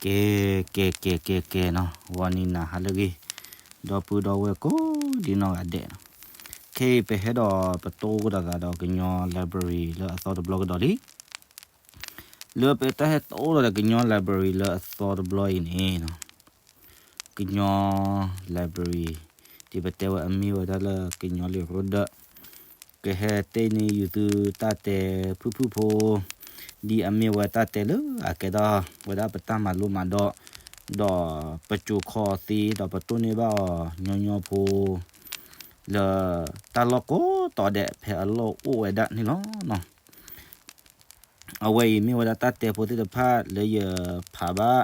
ကဲ ကဲ ကဲ ကဲ ကဲနီၤ, ဂီၤနံၤနၤဟါလၢအဂ့ၤ, ဒီပုၢ်ဒီဝဲၢ်ကိးဒံနီၢ်ဂၤဒဲးနီၤ, ခဲအံၤပဟဲဒီးပတိၢ်ကဒီးသးဒီးကညီ library လၢအသီတဘျီကဒီးလံ. လၢပတၢ်ဟဲတိၢ်ဒီးကညီ library လၢအသီတဘျီအံၤန့ၣ်နီၤ, ကညီ library ဒ်ပတဲဝဲအမ့ၢ်ဝဲဒၣ်လၢကညီလံာ်ရိဒၢး, ကဟဲတ့ၢ်န့ၢ်ယုာ်သုတၢ်တဲဖုၣ်ဖုၣ်ဖိ, ဒ်အမ့ၢ်ဝဲတၢ်တဲလၢအကဲထီၣ်ဝဲဒၣ်ပတၢ်မၤလိမၤဒိး, ဒီးပကိၤခီသ့ဒီးပတိၢ်န့ၢ်ဘၣ်အီၤညီညီဖိ လၢတၢ်လီၢ်ကိးတီၤဒဲး ဖဲအလီၢ်အိၣ်ဝဲဒၣ်န့ၣ်လီၤ. အဝဲအံၤမ့ၢ်ဝဲဒၣ်တၢ်တဲဖိသ့ၣ်တဖၣ်လၢယဖးဘၣ်,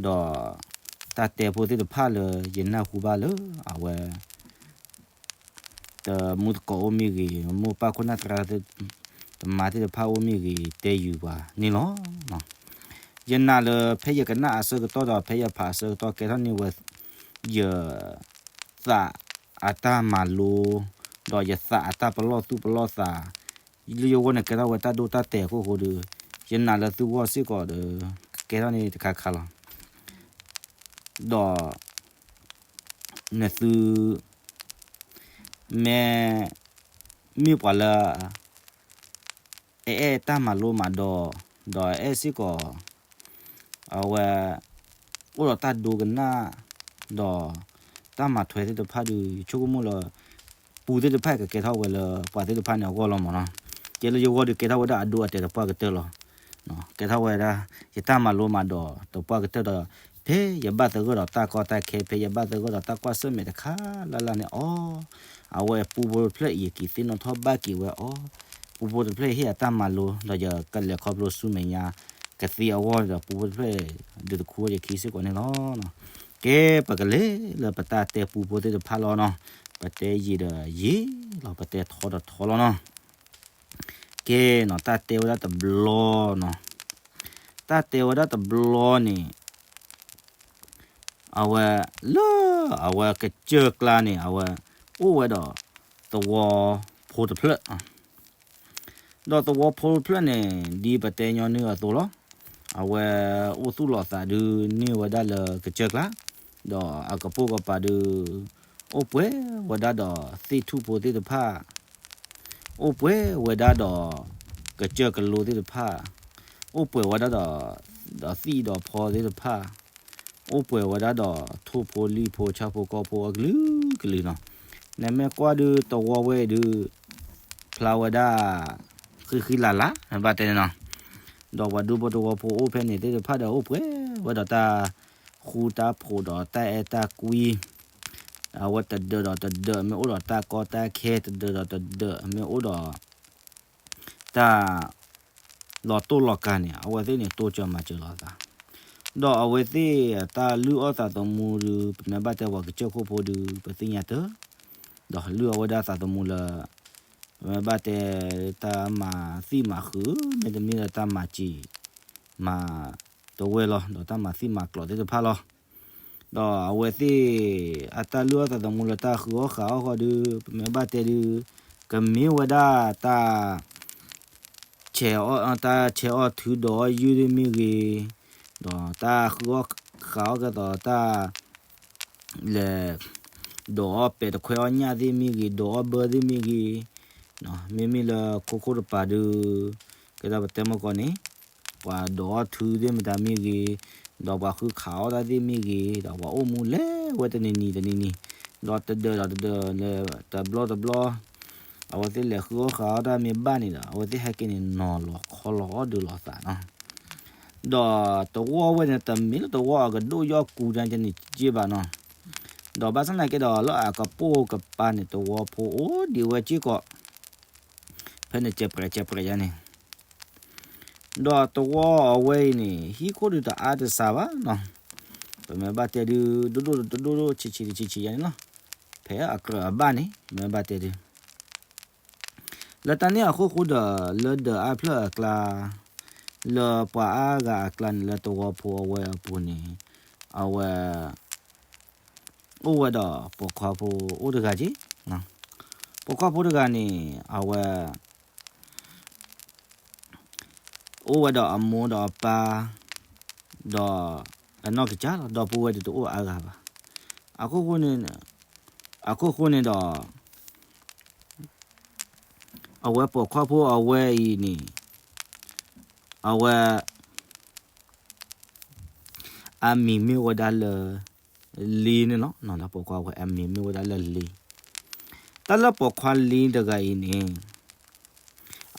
ဒီးတၢ်တဲဖိသ့ၣ်တဖၣ်လၢယနၢ်ဟူဘၣ်လၢအဝဲ တမူသကိးအိၣ်မ့ၢ်ဂ့ၤ, မိၢ်ပၢ်ခိၣ်နၢ်သရၣ်သမါသ့ၣ်တဖၣ်အိၣ်မ့ၢ်ဂ့ၤ တဲယုာ်ပှၤန့ၣ်လီၤ. ယနာ်လၢဖဲယကနၣ်အဆၢကတီၢ်ဒီးဖဲယဖးအဆၢကတီၢ် ကဲထီၣ်န့ၢ်ဝဲ ယသးအတၢ်မၤလိ, ဒီးယသးအတၢ်ပလီၢ်သူၣ်ပလီၢ်သး, လၢယဂီၢ်န့ၣ်ကဲထီၣ်ဝဲတၢ်ဒိတၢ်တဲာ်အခိၣ်ဃိဒီး, ယနာ်လၢသုဂီၢ်စ့ၢ်ကီးဒီး ကကဲထီၣ်န့ၢ်တခါခါလီၤ. ဒီး နသု မ့ၢ် မ့ၢ်ပှၤလၢ အအဲၣ်တၢ်မၤလိမၤဒိး, ဒီးအအဲၣ်စ့ၢ်ကီး အဝဲ အိၣ်ဒီးတၢ်ဒိကနၣ် ဒီးတၢ်မၤထွဲသ့ၣ်တဖၣ်ဒီး ယဆိကမိၣ်လၢ ပူသ့ၣ်တဖၣ်ကကဲထီၣ်ဝဲလၢပှၤသ့ၣ်တဖၣ်န့ၣ်အဂီၢ်လီၤမးနီၤ. ကဲလၢယဂီၢ်ဒီးကဲထီၣ်ဝဲဒၣ်အဒိအတဲာ်တပှၢ်ကတၢၢ်လီၤ. ကဲထီၣ်ဝဲဒၣ် ယတၢ်မၤလိမၤဒိးတပှၢ်ကတၢၢ်ဒီး ဖဲယဘၣ်သဂၢၢ်ဒီးတၢ်ကီတၢ်ခဲ ဖဲယဘၣ်သဂၢၢ်ဒီးတၢ်ကွၢ်ဆၢၣ်မဲာ်တခါလၢ်လၢ်န့ၣ် အီ အဝဲပူဖိတဖျၢၣ်အံၤ ယက့ၤသ့ၣ်နီၣ်ထီၣ်ဘၣ်က့ၤဝဲအီၤ, ပူဖိတဖျၢၣ်ဟ့ၣ်အတၢ်မၤလိ ဒီးယကလဲၤခီဖျိဆူမဲာ်ညါ ကသ့အဂီၢ်ဒီး ပူဖိတဖျၢၣ် ဒုးတခူဝဲယခံစ့ၢ်ကီးန့ၣ်လီၤ. ကဲ ပကလဲၤလၢပတၢ်တဲပူဖိသ့ၣ်တဖၣ်လီၤနီၤ, ပတဲယံာ်ဒီးယံာ်လီၤ, ပတဲထီဒီးထီလီၤနီၤ. ကဲနီၤ, တၢ်တဲဝဲဒၣ်တဘျီနီၤ, တၢ်တဲဝဲဒၣ်တဘျီန့ၣ် အဝဲ လၢ အဝဲကစၢၢ်ကျါန့ၣ် အဝဲ အိၣ်ဝဲဒီး သဝီဖိတဖျၢၣ်, ဒီးသဝီဖိတဖျၢၣ်န့ၣ် ဒ်ပတဲညီနုၢ်အသိးလီၤ. အဝဲအိၣ်သူၣ်လီၤသးဒုးန့ၢ်ဝဲဒၣ်လၢကစၢၢ်ကျါ, ဒီးအကပိာ်ကပၤဒုး အိၣ်ပှဲၤဝဲဒၣ်ဒီးသ့ၣ်ထူၣ်ဖိသ့ၣ်တဖၣ်, အိၣ်ပှဲၤဝဲဒၣ်ဒီး ကစၢၢ်ကလိသ့ၣ်တဖၣ်, အိၣ်ပှဲၤဝဲဒၣ်ဒီး ဒီးသံၣ်ဒီးဖီသ့ၣ်တဖၣ်, အိၣ်ပှဲၤဝဲဒၣ်ဒီး ထိၣ်ဖိလံၣ်ဖိ ဆၣ်ဖိကီၢ်ဖိအကလုာ်ကလုာ်နီၤ. နမ့ၢ်ကွၢ်ဒုးသဝီဝဲအံၤဒုး ဖျါဝဲဒၣ် ဃံဃံလၤလၤ ဘၣ်တဲန့ၣ်နီၤ. ဒီးပှၤဒူဖိသဝီဖိအိၣ်ဖဲန့ၣ်သ့ၣ်တဖၣ်ဒီး အိၣ်ပှဲၤဝဲဒီးတၢ်ဃူတၢ်ဖိးဒီးတၢ်အဲၣ်တၢ်ကွံ, အဝဲတဒၢးဒီးတဒၢး မ့ၢ်အိၣ်ဒီးတၢ်ကီတၢ်ခဲ, တဒၢးဒီးတဒၢး မ့ၢ်အိၣ်ဒီး တၢ် လီၤတိၢ်လီၤကၤန့ၣ် အဝဲသ့ၣ်န့ၣ် တိစၢၤမၤစၢၤလိာ်သး, ဒီးအဝဲသ့ၣ်တၢ်လုၢ်အီၣ်သးသမူဒုး ပမ့ၢ်ဘၣ်တဲပှၤကစၢၢ်ခိၣ်ဖိဒုး ပသ့ၣ်ညါတၢ်, ဒီးလုၢ်အီၣ်ဝဲဒၣ်သးသမူလၢ ပမ့ၢ်ဘၣ်တဲ တၢ်မၤသံၣ်မၤဃုာ် မ့တမ့ၢ်လၢတၢ်မၤစံာ် မၤတဝဲၢ်လီၤ, ဒီးတၢ်မၤသံၣ်မၤကျိးသ့ၣ်တဖၣ်လီၤ. ဒီးအဝဲသ့ၣ် အတၢ်လုၢ်အီၣ်သးသမူလၢတၢ်ဃုအီၣ်ဃုအီၣ်ဃီဒုး ပမ့ၢ်ဘၣ်တဲဒုး ကမ့ၢ်ဝဲဒၣ်တၢ် ဆဲးအီၣ် တၢ်ဆဲးအီၣ်ထုဒီးအီၣ်ယုၢ်သ့ၣ်မ့ၢ်ဂ့ၤ, ဒီးတၢ်ဃုအီၣ်ဃုအီၣ်ကဲသိးတၢ် လဲၤ ဒိးအီၣ်ပဲာ်တခွဲအီၣ်ညၣ်သ့ၣ်မ့ၢ်ဂ့ၤ, ဒိးအီၣ်ဘၢသ့ၣ်မ့ၢ်ဂ့ၤ, မ့မ့ၢ်လၢခိခိၣ်တပၤဒုး ကဲဒီးပတဲမ့ၢ်ကီးန့ၣ် ပှၤဒိးအီၣ်ထုသ့ၣ်မတၤမ့ၢ်ဂ့ၤ, ဒီးပှၤဃုခးအီၣ်တၢ်သ့ၣ်မ့ၢ်ဂ့ၤ, ဒီးပှၤအိၣ်မူလဲၤဝဲတနံၤနံၤတနံၤနံၤ, ဒီးတဒၢးဒီးတဒၢးလၢတဘျီတဘျီ အဝဲသ့ၣ်လဲၤဃုအီၣ်ဃုအီၣ်တၢ်မ့ၢ်ဘၣ်န့ၣ်ဒီး အဝဲသ့ၣ်ဟဲက့ၤန့ၣ် နီၤလီၤခီလီၤအီၣ်ဒုးလိာ်သးနီၤ. ဒီးတဝီဝဲန့ၣ် တမ့ၢ်လၢတဝီအကဒိၣ်ယီၢ်ကူတၢ်န့ၣ်က့ဘၣ်နီၤ. ဒီးဘၣ်ဆၣ်သနာ်က့ဒီးလၢအကပိာ်ကပၤန့ၣ် တဝီဖိအိၣ်ဒံးဝဲစ့ၢ်ကီး ဖဲန့ၣ် ကဲးပြဲးကဲးပြဲးယါန့ၣ် ဒီးတဝီအဝဲအံၤန့ၣ် ဟံၣ်ခိၣ်ဒုးတအါတစှၤဘၣ်နီၤ. ပမ့ၢ်ဘၣ်တဲဒုး ဒိၣ်ဒိၣ်တဒိၣ်ဒိၣ် ဆံးဆံးတဆံးဆံးယါန့ၣ်လီၤ. ဖဲအကြၢးအဘၣ်န့ၣ် မ့ၢ်ဘၣ်တဲဒုး လၢတၢ်န့ၣ်အဃိဃိဒီး လၢဒၢးအါဖျၢၣ်အကျါ လၢပှၤအါဂၤအကျါန့ၣ် လၢတဝီဖိအဝဲအပူၤန့ၣ် အဝဲ အိၣ်ဝဲဒီးပိာ်ခွါဖိအိၣ်တဂၤက့, ပိာ်ခွါဖိတဂၤန့ၣ် အဝဲ အိၣ်ဝဲဒီးအမိၢ်ဒီးအပၢ် ဒီး နီၢ်ကစၢ်လီၤ, ဒီပုၢ်ဝဲၢ်ဒုးတအိၣ်အါဂၤဘၣ်. အခိၣ်ဃိန့ၣ်, အခိၣ်ဃိန့ၣ်ဒီး အဝဲပိာ်ခွါဖိအဝဲအံၤန့ၣ် အဝဲ အမံၤမ့ၢ်ဝဲဒၣ်လၢ လံန့ၣ်လီၤ. လၢပိာ်ခွါအဝဲအမံၤမ့ၢ်ဝဲဒၣ်လၢလံ, တၢ်လၢပိာ်ခွါလံတဂၤအံၤန့ၣ်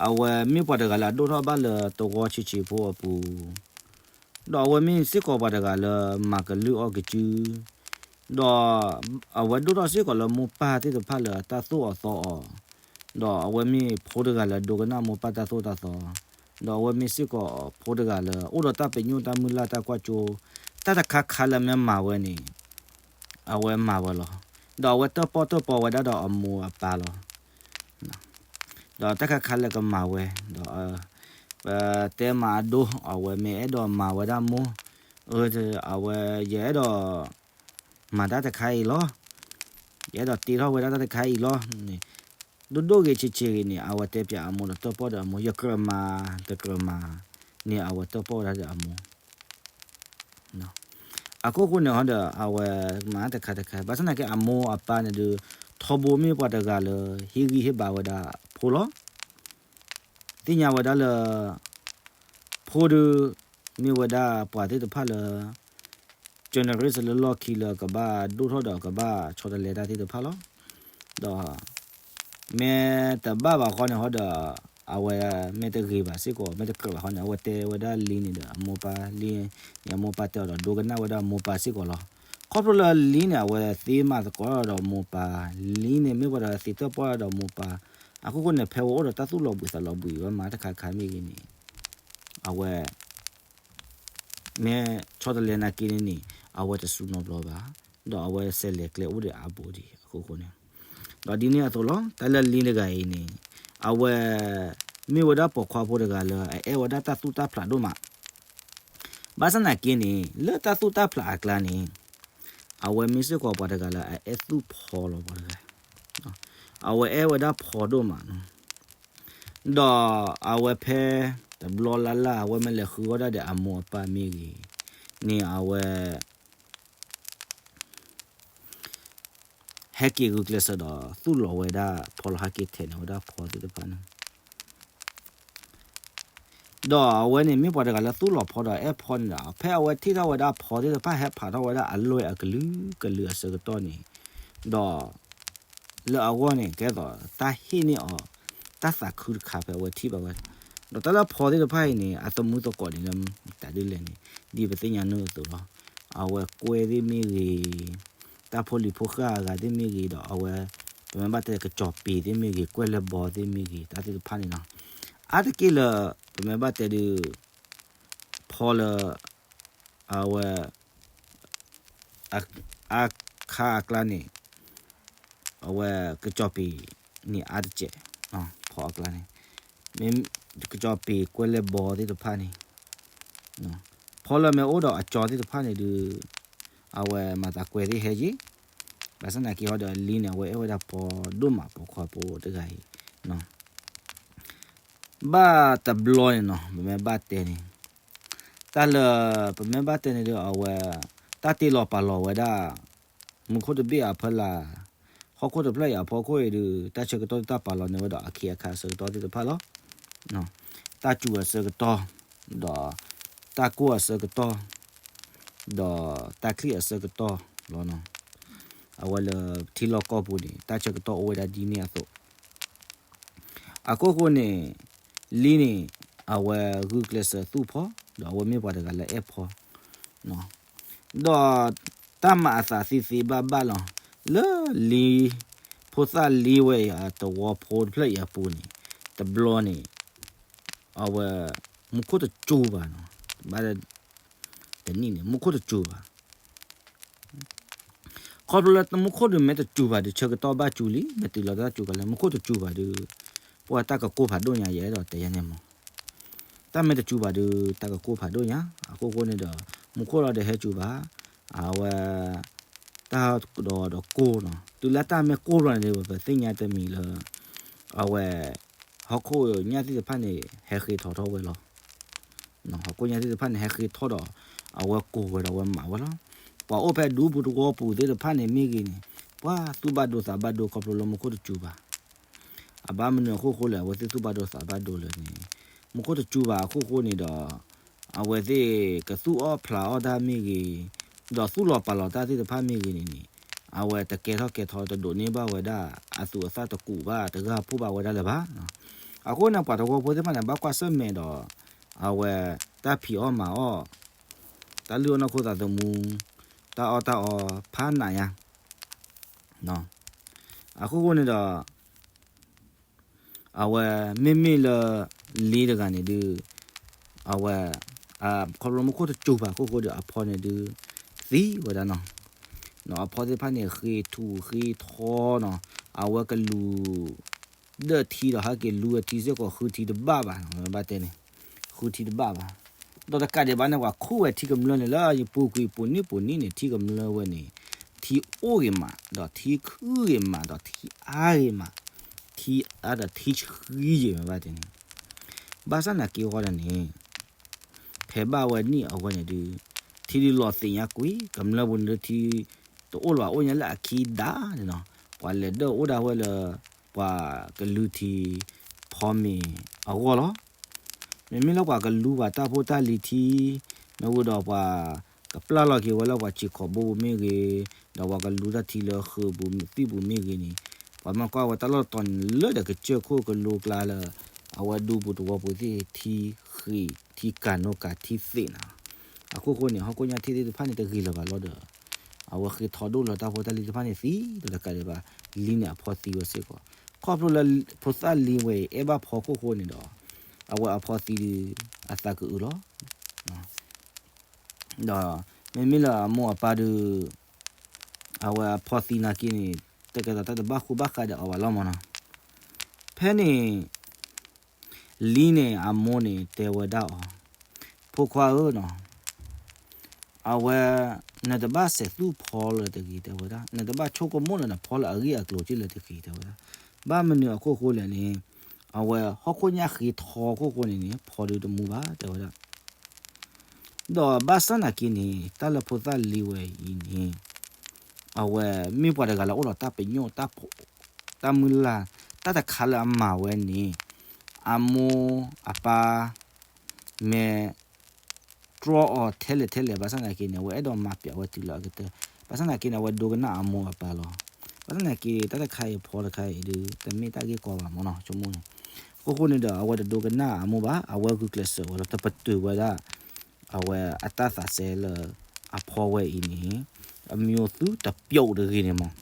အဝဲမ့ၢ်ပှၤတဂၤလၢအဒိၣ်ထီၣ်ဘၣ်လၢသဝီဆံးဆံးဖိအပူၤ, ဒီးအဝဲမ့ၢ်စ့ၢ်ကီးပှၤတဂၤလၢမၤကလုၢ်အီၣ်ကစု, ဒီးအဝဲဒိၣ်ထီၣ်စ့ၢ်ကီးလၢမိၢ်ပၢ်သ့ၣ်တဖၣ်လၢတၢ်သိၣ်အီၤသီအီၤ, ဒီးအဝဲမ့ၢ်ဖိတဂၤလၢဒိကနၣ်မိၢ်ပၢ်တၢ်သိၣ်တၢ်သီ, ဒီးအဝဲမ့ၢ်စ့ၢ်ကီးဖိတဂၤလၢအိၣ်ဒီးတၢ်ပညိၣ်တၢ်မုၢ်လၢ်တၢ်ကွၢ်စိ, တၢ်တခါခါလၢအမ့ၢ်မၤဝဲန့ၣ် အဝဲမၤဝဲလီၤ. ဒီးအဝဲတၢၣ်ပီၣ်တၢၣ်ပီဝဲဒၣ်ဒီးအမိၢ်အပၢ်လီၤ. ဒီးတၢ်ခါခါလၢကမၤဝဲ, ဒီး ပတဲမၤအဒိ အဝဲမ့ၢ်အဲၣ်ဒိးမၤဝဲဒၣ်မိၢ်, အဝဲ ယအဲၣ်ဒိး မၤတၢ်တခါအံၤလီၤ, ယအဲၣ်ဒိးတ့ထီၣ်ဝဲဒၣ်တၢ်တခါအံၤလီၤန့ၣ်, ဒိၣ်ဒိၣ်ဂ့ၤဆံးဆံးဂ့ၤန့ၣ် အဝဲတဲပၠးအမိၢ်ဒီးတၢၣ်ပီၣ်ဒီးအမိၢ် ယကြၢးမၤတကြၢးမၤန့ၣ် အဝဲတၢၣ်ပီၣ်ဝဲဒၣ်ဒီးအမိၢ် အခိၣ်ဃိန့ၣ်ဟီဒီး အဝဲမၤတခါတခါ ဘၣ်ဆၣ်သနာ်က့အမိၢ်အပၢ်န့ၣ်ဒုး ထီဘိမ့ၢ်ပှၤတဂၤလၢ ဟ့ၣ်ဂံၢ်ဟ့ၣ်ဘါဝဲဒၣ်ဖိလီၤ. သ့ၣ်ညါဝဲဒၣ်လၢ ဖိဒုး မ့ၢ်ဝဲဒၣ်ပှၤသ့ၣ်တဖၣ်လၢ generation လၢလီၢ်ခံလၢကဘၣ်ဒိၣ်ထီၣ်ဒီးကဘၣ်ဆီတလဲတၢ်သ့ၣ်တဖၣ်လီၤ. ဒီး မ့ၢ်တဘၣ်ဘၣ်ဃီန့ၣ်ဟီဒီး အဝဲမ့ၢ်တဂ့ၤဘၣ်စ့ၢ်ကီး မ့ၢ်တကြၢးဘၣ်ဃီန့ၣ် အဝဲတဲဝဲဒၣ်လံန့ၣ်ဒီး အမိၢ်ပၢ်လံန့ၣ် အမိၢ်ပၢ်တဲအီၤဒီး ဒိကနၣ်ဝဲဒၣ်မိၢ်ပၢ်စ့ၢ်ကီးလီၤ. ခီဖျိလၢလံန့ၣ် အဝဲသ့မၤသကိးဒီးမိၢ်ပၢ်, လံန့ၣ်မ့ၢ်ပှၤဒီးသ့တၢၣ်ပီၣ်ဒီးမိၢ်ပၢ်, အခိၣ်ဃိန့ၣ် ဖဲဝဲအိၣ်ဒီးတၢ်သူၣ်လီၤဘှံးသးလီၤဘှံး ဝဲမၤတခါခါမ့ၢ်ဂ့ၤန့ၣ် အဝဲ မ့ၢ်ဆီတလဲနာ်က့န့ၣ်န့ၣ် အဝဲတစူးနီတဘျီဘၣ်, ဒီးအဝဲစဲးလဲၤကျဲအိၣ်ဒီးအါဘိဒံးအခိၣ်ဃိန့ၣ်, ဒီးဒ်န့ၣ်အသိးလီၤ တၢ်လၢလံတဂၤအံၤန့ၣ် အဝဲ မ့ၢ်ဝဲဒၣ်ပိာ်ခွါဖိတဂၤလၢအအဲၣ်ဝဲဒၣ်တၢ်သူၣ်တၢ်ဖျးဒိၣ်မး, ဘၣ်ဆၣ်သနာ်က့န့ၣ် လၢတၢ်သူၣ်တၢ်ဖျးအကျါန့ၣ် အဝဲမ့ၢ်စ့ၢ်ကီးပှၤတဂၤလၢအအဲၣ်သူၣ်ဖီလီၤပှၤတဂၤ, အဝဲအဲၣ်ဝဲဒၣ်ဖီဒိၣ်မးနီၤ, ဒီးအဝဲဖဲ တဘျီလၢ်လၢ် အဝဲမ့ၢ်လဲၤဃုအီၣ်ဒၣ်ဒီးအမိၢ်အပၢ်မ့ၢ်ဂ့ၤ န့ၣ်အဝဲ ဟဲက့ၤဂုာ်ကျဲးစၢးဒီး သူၣ်လီၤဝဲဒၣ်ဖီလီၤ ဟဲက့ၤထဲးန့ၢ်ဝဲဒၣ်ဖီသ့ၣ်တဖၣ်န့ၣ်, ဒီးအဝဲန့ၣ်မ့ၢ်ပှၤတဂၤလၢသူၣ်လီၤဖီဒီးအဲၣ်ဖီန့ၣ်ဒီး ဖဲအဝဲထံၣ်ထီၣ်ဝဲဒၣ်ဖီသ့ၣ်တဖၣ်ဟဲဖးထီၣ်ဝဲဒၣ်အလွဲၢ်အကလုာ်ကလုာ်အဆၢကတီၢ်န့ၣ်, ဒီး လၢအဂီၢ်န့ၣ် ကဲသိးတၢ်ဟ့ၣ်န့ၢ်အီၤ တၢ်သးခုတခါဖဲအဝဲထံၣ်ဘၣ်ဝဲ, ဒီးတၢ်လၢဖီသ့ၣ်တဖၣ်အံၤန့ၣ် အသမူသကိးန့ၣ်လၢ တၢ်ဒ်လဲၣ်န့ၣ် ဒ်ပသ့ၣ်ညါန့ၣ်အသိးလီၤ. အဝဲကွဲၢ်သ့ၣ်မ့ၢ်ဂ့ၤ, တၢ်ဖိလံၤဖိဃၢ်အဂၤသ့ၣ်မ့ၢ်ဂ့ၤ ဒီးအဝဲ ပမ့ၢ်ဘၣ်တဲကစီၤပ့ၤသ့ၣ်မ့ၢ်ဂ့ၤ ကွဲၢ်လဲၢ်ဘီသ့ၣ်မ့ၢ်ဂ့ၤ တၢ်သ့ၣ်တဖၣ်န့ၣ်နီၤ, အါတက့ၢ်လၢ ပမ့ၢ်ဘၣ်တဲဒုး ဖီလၢ အဝဲ အခါအကျါန့ၣ် အဝဲကစီၤပ့ၤန့ၣ်အါတစဲး, ဖီအကျါန့ၣ် မ့ၢ်ကစီၤပ့ၤကွဲၢ်လဲၢ်ဘီသ့ၣ်တဖၣ်န့ၣ် ဖီလၢမ့ၢ်အိၣ်ဒီးအကၠီသ့ၣ်တဖၣ်န့ၣ်ဒုး အဝဲမၤသးကွဲးသ့ၣ်ဟဲယ့ၣ်, ဘၣ်ဆၣ်သနာ်က့ဟီဒီးလံန့ၣ် အဝဲအဲၣ်ဝဲဒၣ်ဖီဒိၣ်မးပိာ်ခွါဖိတဂၤအံၤ ဘၣ်တဘျီန့ၣ်နီၤ ပမ့ၢ်ဘၣ်တဲန့ၣ် တၢ်လၢ ပမ့ၢ်ဘၣ်တဲန့ၣ်ဒီးအဝဲ တၢ်တ့လီၤပာ်လီၤဝဲဒၣ် မူခိၣ်တဘ့ၣ်အဖီလာ် ဟီၣ်ခိၣ်တဖျၢၣ်အံၤအဖီခိၣ်အံၤဒီး တၢ်ဆၢကတီၢ်တၢ်ပာ်လီၤန့ၢ်ဝဲဒီးအခ့အခါအဆၢကတီၢ်သ့ၣ်တဖၣ်လီၤ. တၢ်စူၤအဆၢကတီၢ် ဒီး တၢ်ကိၢ်အဆၢကတီၢ် ဒီးတၢ်ချံၣ်အဆၢကတီၢ်လီၤ. အဝဲလၢထံလီၢ်ကီၢ်ပူၤန့ၣ် တၢ်ဆၢကတီၢ်အိၣ်ဝဲဒၣ်ဒ်န့ၣ်အသိး အခိၣ်ဃိန့ၣ် လံန့ၣ် အဝဲဂုာ်ကျဲးစၢးသူၣ်ဖီ ဒီးအဝဲမ့ၢ်ပှၤတဂၤလၢအဲၣ်ဖီ ဒီးတၢ်မၤအသးသ့သ့ဘၣ်ဘၣ်လီၤ. လၢလံ ဖိသၣ်လံဝဲအံၤ အသဝီဖိတဖျၢၣ်အံၤအပူၤန့ၣ် တဘျီန့ၣ် အဝဲ မူခိၣ်တစူၤဘၣ်နီၤ, ဘၣ် တနံၣ်န့ၣ် မူခိၣ်တစူၤဘၣ်. ခီဖျိလၢမူခိၣ်ဒုးမ့ၢ်တစူၤဘၣ်ဒီး ဆၢကတီၢ်ဘၣ်စူၤလံ, မ့ၢ်တုၤလီၤတၢ်စူၤကလဲၣ်, မူခိၣ်တစူၤဘၣ်ဒီး ပှၤတၢ်ကကိၢ်ဖးဒိၣ်ညါ ယအဲၣ်ဒိးတဲယၤန့ၣ်မး, တၢ်မ့ၢ်တစူၤဘၣ်ဒီး တၢ်ကကိၢ်ဖးဒိၣ်ညါ, အခိၣ်ဃိန့ၣ်ဒီး မူခိၣ်လီၤဒီးဟဲစူၤဘၣ်, အဝဲ တၢ်ဒီးဒီးကိၢ်နီၤ, တုၤလၢတၢ်မ့ၢ်ကိၢ်ဘျီန့ၣ်ဒီး ပသ့ၣ်ညါတမံၤလၢ အဝဲ ဟီၣ်ခိၣ်ညၣ်သ့ၣ်တဖၣ်န့ၣ် ဟဲဃ့ထီထီၣ်ဝဲလီၤ. ဟီၣ်ခိၣ်ညၣ်သ့ၣ်တဖၣ်န့ၣ် ဟဲဃ့ထီၣ်ဒီး အဝဲကိးဝဲဒီးအဝဲမၤဝဲလီၤ. ပှၤအိၣ်ဖဲဒူပူၤသဝီပူၤသ့ၣ်တဖၣ်န့ၣ်မ့ၢ်ဂ့ၤန့ၣ် ပှၤသူၣ်ဘၣ်ဒိသးဘၣ်ဒိခီဖျိလၢမူခိၣ်တစူၤဘၣ်. အဘၣ်မနုၤအခိၣ်ဃိလဲၣ် အဝဲသ့ၣ်သူၣ်ဘၣ်ဒိသးဘၣ်ဒိလဲၣ်န့ၣ် မူခိၣ်တစူၤဘၣ်အခိၣ်ဃိန့ၣ်ဒီး အဝဲသ့ၣ်ကသူၣ်အီၣ်ဖျးအီၣ်တၢ်မ့ၢ်ဂ့ၤ, ဒီးသူၣ်လီၤပာ်လီၤတၢ်သ့ၣ်တဖၣ်မ့ၢ်ဂ့ၤန့ၣ်န့ၣ် အဝဲတကဲထီၣ်ကဲထီတဒိးန့ၢ်ဘၣ်ဝဲဒၣ် အသူးအသၣ်တကူးဘၣ် တဂၢ်ဖှိၣ်ဘၣ်ဝဲဒၣ်လၢၤဘၣ်. အဃိန့ၣ် ပှၤသဝီဖိသ့ၣ်တဖၣ်န့ၣ် ဘၣ်ကွၢ်ဆၢၣ်မဲာ်ဒီး အဝဲတၢ်ဖံးအီၣ်မၤအီၣ် တၢ်လုၢ်အီၣ်နီၢ်ခိသးသမူ တၢ်အီၣ်တၢ်အီဖးနးညါ အခိၣ်ဃိန့ၣ်ဒီး အဝဲမ့မ့ၢ်လၢ လံတဂၤန့ၣ်ဒုး အဝဲ ခီဖျိမူခိၣ်တစူၤဘၣ်အခိၣ်ဃိဒီး အဖီန့ၣ်ဒုး သံဝဲဒၣ်နီၤ. အဖီသ့ၣ်တဖၣ်န့ၣ် ဃ့ထူဃ့ထီနီၤ, အဝဲကလူၤ ဒၢၣ်ထံဒီးဟဲက့ၤလူၤဝဲထံစ့ၢ်ကီး ဃုထံတဘၣ်ဘၣ်, ဘၣ်တဲန့ၣ် ဃုထံတဘၣ်ဘၣ်. ဒီးတကးဒံးဘၣ်န့ၣ် ပှၤခိၣ်ဝဲထံကမျၢၢ်န့ၣ် လၢယပူၤကွံာ်ပူၤနံၣ်ပူၤနံၣ်န့ၣ် ထံကမျၢၢ်ဝဲန့ၣ် ထံအိၣ်ဂ့ၤမး ဒီးထံခုၣ်ဂ့ၤမး ဒီးထံအါဂ့ၤမး, ထံအါဒီးထံဆှံယံာ်မးဘၣ်တဲန့ၣ်. ဘၣ်ဆၣ်သနာ်က့အဂီၢ်န့ၣ် ဖဲဘၣ်ဝဲနံၣ်အဝဲန့ၣ်ဒုး ထံဒုးလီၤသ့ၣ်ညါကွံာ် ကမျၢၢ်ပူၤန့ၣ်ဒုး ထံတအိၣ်လၢၤဘၣ် အိၣ်ညါလၢအခံဒါန့ၣ်နီၤ. ပှၤလဲၤဒၢၣ်အိၣ်ဒၣ်ဝဲလၢ ပှၤကလူၤထံဖီမ့ၤအဂီၢ်လီၤ. မ့မ့ၢ်လၢပှၤကလူၤပှၤတၢ်ဖိတၢ်လံၤထံ မ့ၢ်ဝံၤဒီးပှၤကပျၢ်လီၤက့ၤဝဲလၢပှၤဆံးခီးဘိပူၤမ့ၢ်ဂ့ၤ, ဒီးပှၤကလူၤတၢ်ထံလၢဃုာ်ပူၤသံၣ်ပူၤမ့ၢ်ဂ့ၤန့ၣ်, ပှၤမ့ၢ်ကွၢ်ဝဲတၢ်လီၢ်တတီၤန့ၣ် လၢဒီးကစၢၢ်ခိၣ်ကလိကျါလၢ အဝဲဒူပူၤသဝီပူၤသ့ၣ် ထံဃ့ၢ်ထံကၤနိကၤထံသ့ၣ်နၤလီၤ. အခိၣ်ဃိန့ၣ် ဟီၣ်ခိၣ်ညါထံသ့ၣ်တဖၣ်န့ၣ်တဂ့ၤလၢၤဘၣ်လီၤဒီး အဝဲဃ့ထီဒိၣ်လၢတၢ်ဖိတၢ်လံၤတဖၣ်န့ၣ်သံ ဒီးတကးဒံးဘၣ် လံန့ၣ်အဖီသံဝဲစ့ၢ်ကီး, ခီဖျိလၢဖိသၣ်လံဝဲအံၤ အဲၣ်ဘၣ်ဖီခိၣ်ဃိန့ၣ်ဒီး အဝဲအဖီသံဒုး အသးကအုလီၤ. ဒီးမ့မ့ၢ်လၢအမိၢ်အပၢ်ဒုး အဝဲအဖီသံနာ်က့န့ၣ် တကဲဒီးတၢ်တဘၣ်ဃူဘၣ်ဃးဒီးအီၤဘၣ်လီၤမးနီၤ. ဖဲန့ၣ် လံန့ၣ်အမိၢ်န့ၣ်တဲဝဲဒၣ်အီၤ, ဖိခွါဧၢနီၤ, အဝဲ နတဘၣ်စဲးသူၣ်ဖီလၢၤတဂ့ၤ တဲဝဲဒၣ်, နတဘၣ်ဆိကမိၣ်လၢၤနဖီလၢအဂ့ၢ်အကျိၤက့လၢၤတဂ့ၤ တဲဝဲဒၣ်. ဘၣ်မနုၤအခိၣ်ဃိလဲၣ်န့ၣ် အဝဲဟီၣ်ခိၣ်ညၣ်ဃ့ထီခိၣ်ဃိန့ၣ်န့ၣ် ဖီဒုးတမူဘၣ် တဲဝဲဒၣ်. ဒီးဘၣ်ဆၣ်နာ်က့န့ၣ် တၢ်လၢဖိသၣ်လံဝဲအံၤန့ၣ် အဝဲမ့ၢ်ပှၤတဂၤလၢအိၣ်ဒီးတၢ်ပညိၣ် တၢ်မုၢ်လၢ် တၢ်တခါလၢအမၤဝဲန့ၣ် အမိၢ်အပၢ် မ့ၢ်တြီအီၤထဲလဲၣ်ထဲလဲၣ် ဘၣ်ဆၣ်သနာ်က့န့ၣ် အဝဲအဲၣ်ဒိးမၤပျးဝဲတုၤလၢအကတၢၢ်, ဘၣ်ဆၣ်သနာ်က့န့ၣ် အဝဲဒိကနၣ်အမိၢ်အပၢ်လီၤ. ဘၣ်ဆၣ်သနာ်က့ တၢ်တခါအံၤဖီတခါအံၤဒုး တမ့ၢ်တၢ်ဂ့ၢ်ကီဘၣ်မးနီၤ ဆိကမိၣ်န့ၣ်. အခိၣ်ဃိန့ၣ်ဒီး အဝဲတဒိကနၣ်အမိၢ်ဘၣ်, အဝဲဂုာ်ကျဲးစၢးဝဲလီၤ တပတုာ်ဝဲဒၣ် အဝဲအတၢ်သးစဲလၢ အဖီဝဲအံၤန့ၣ် အမျိုးသုတပျိာ်တဂ့ၤန့ၣ်မး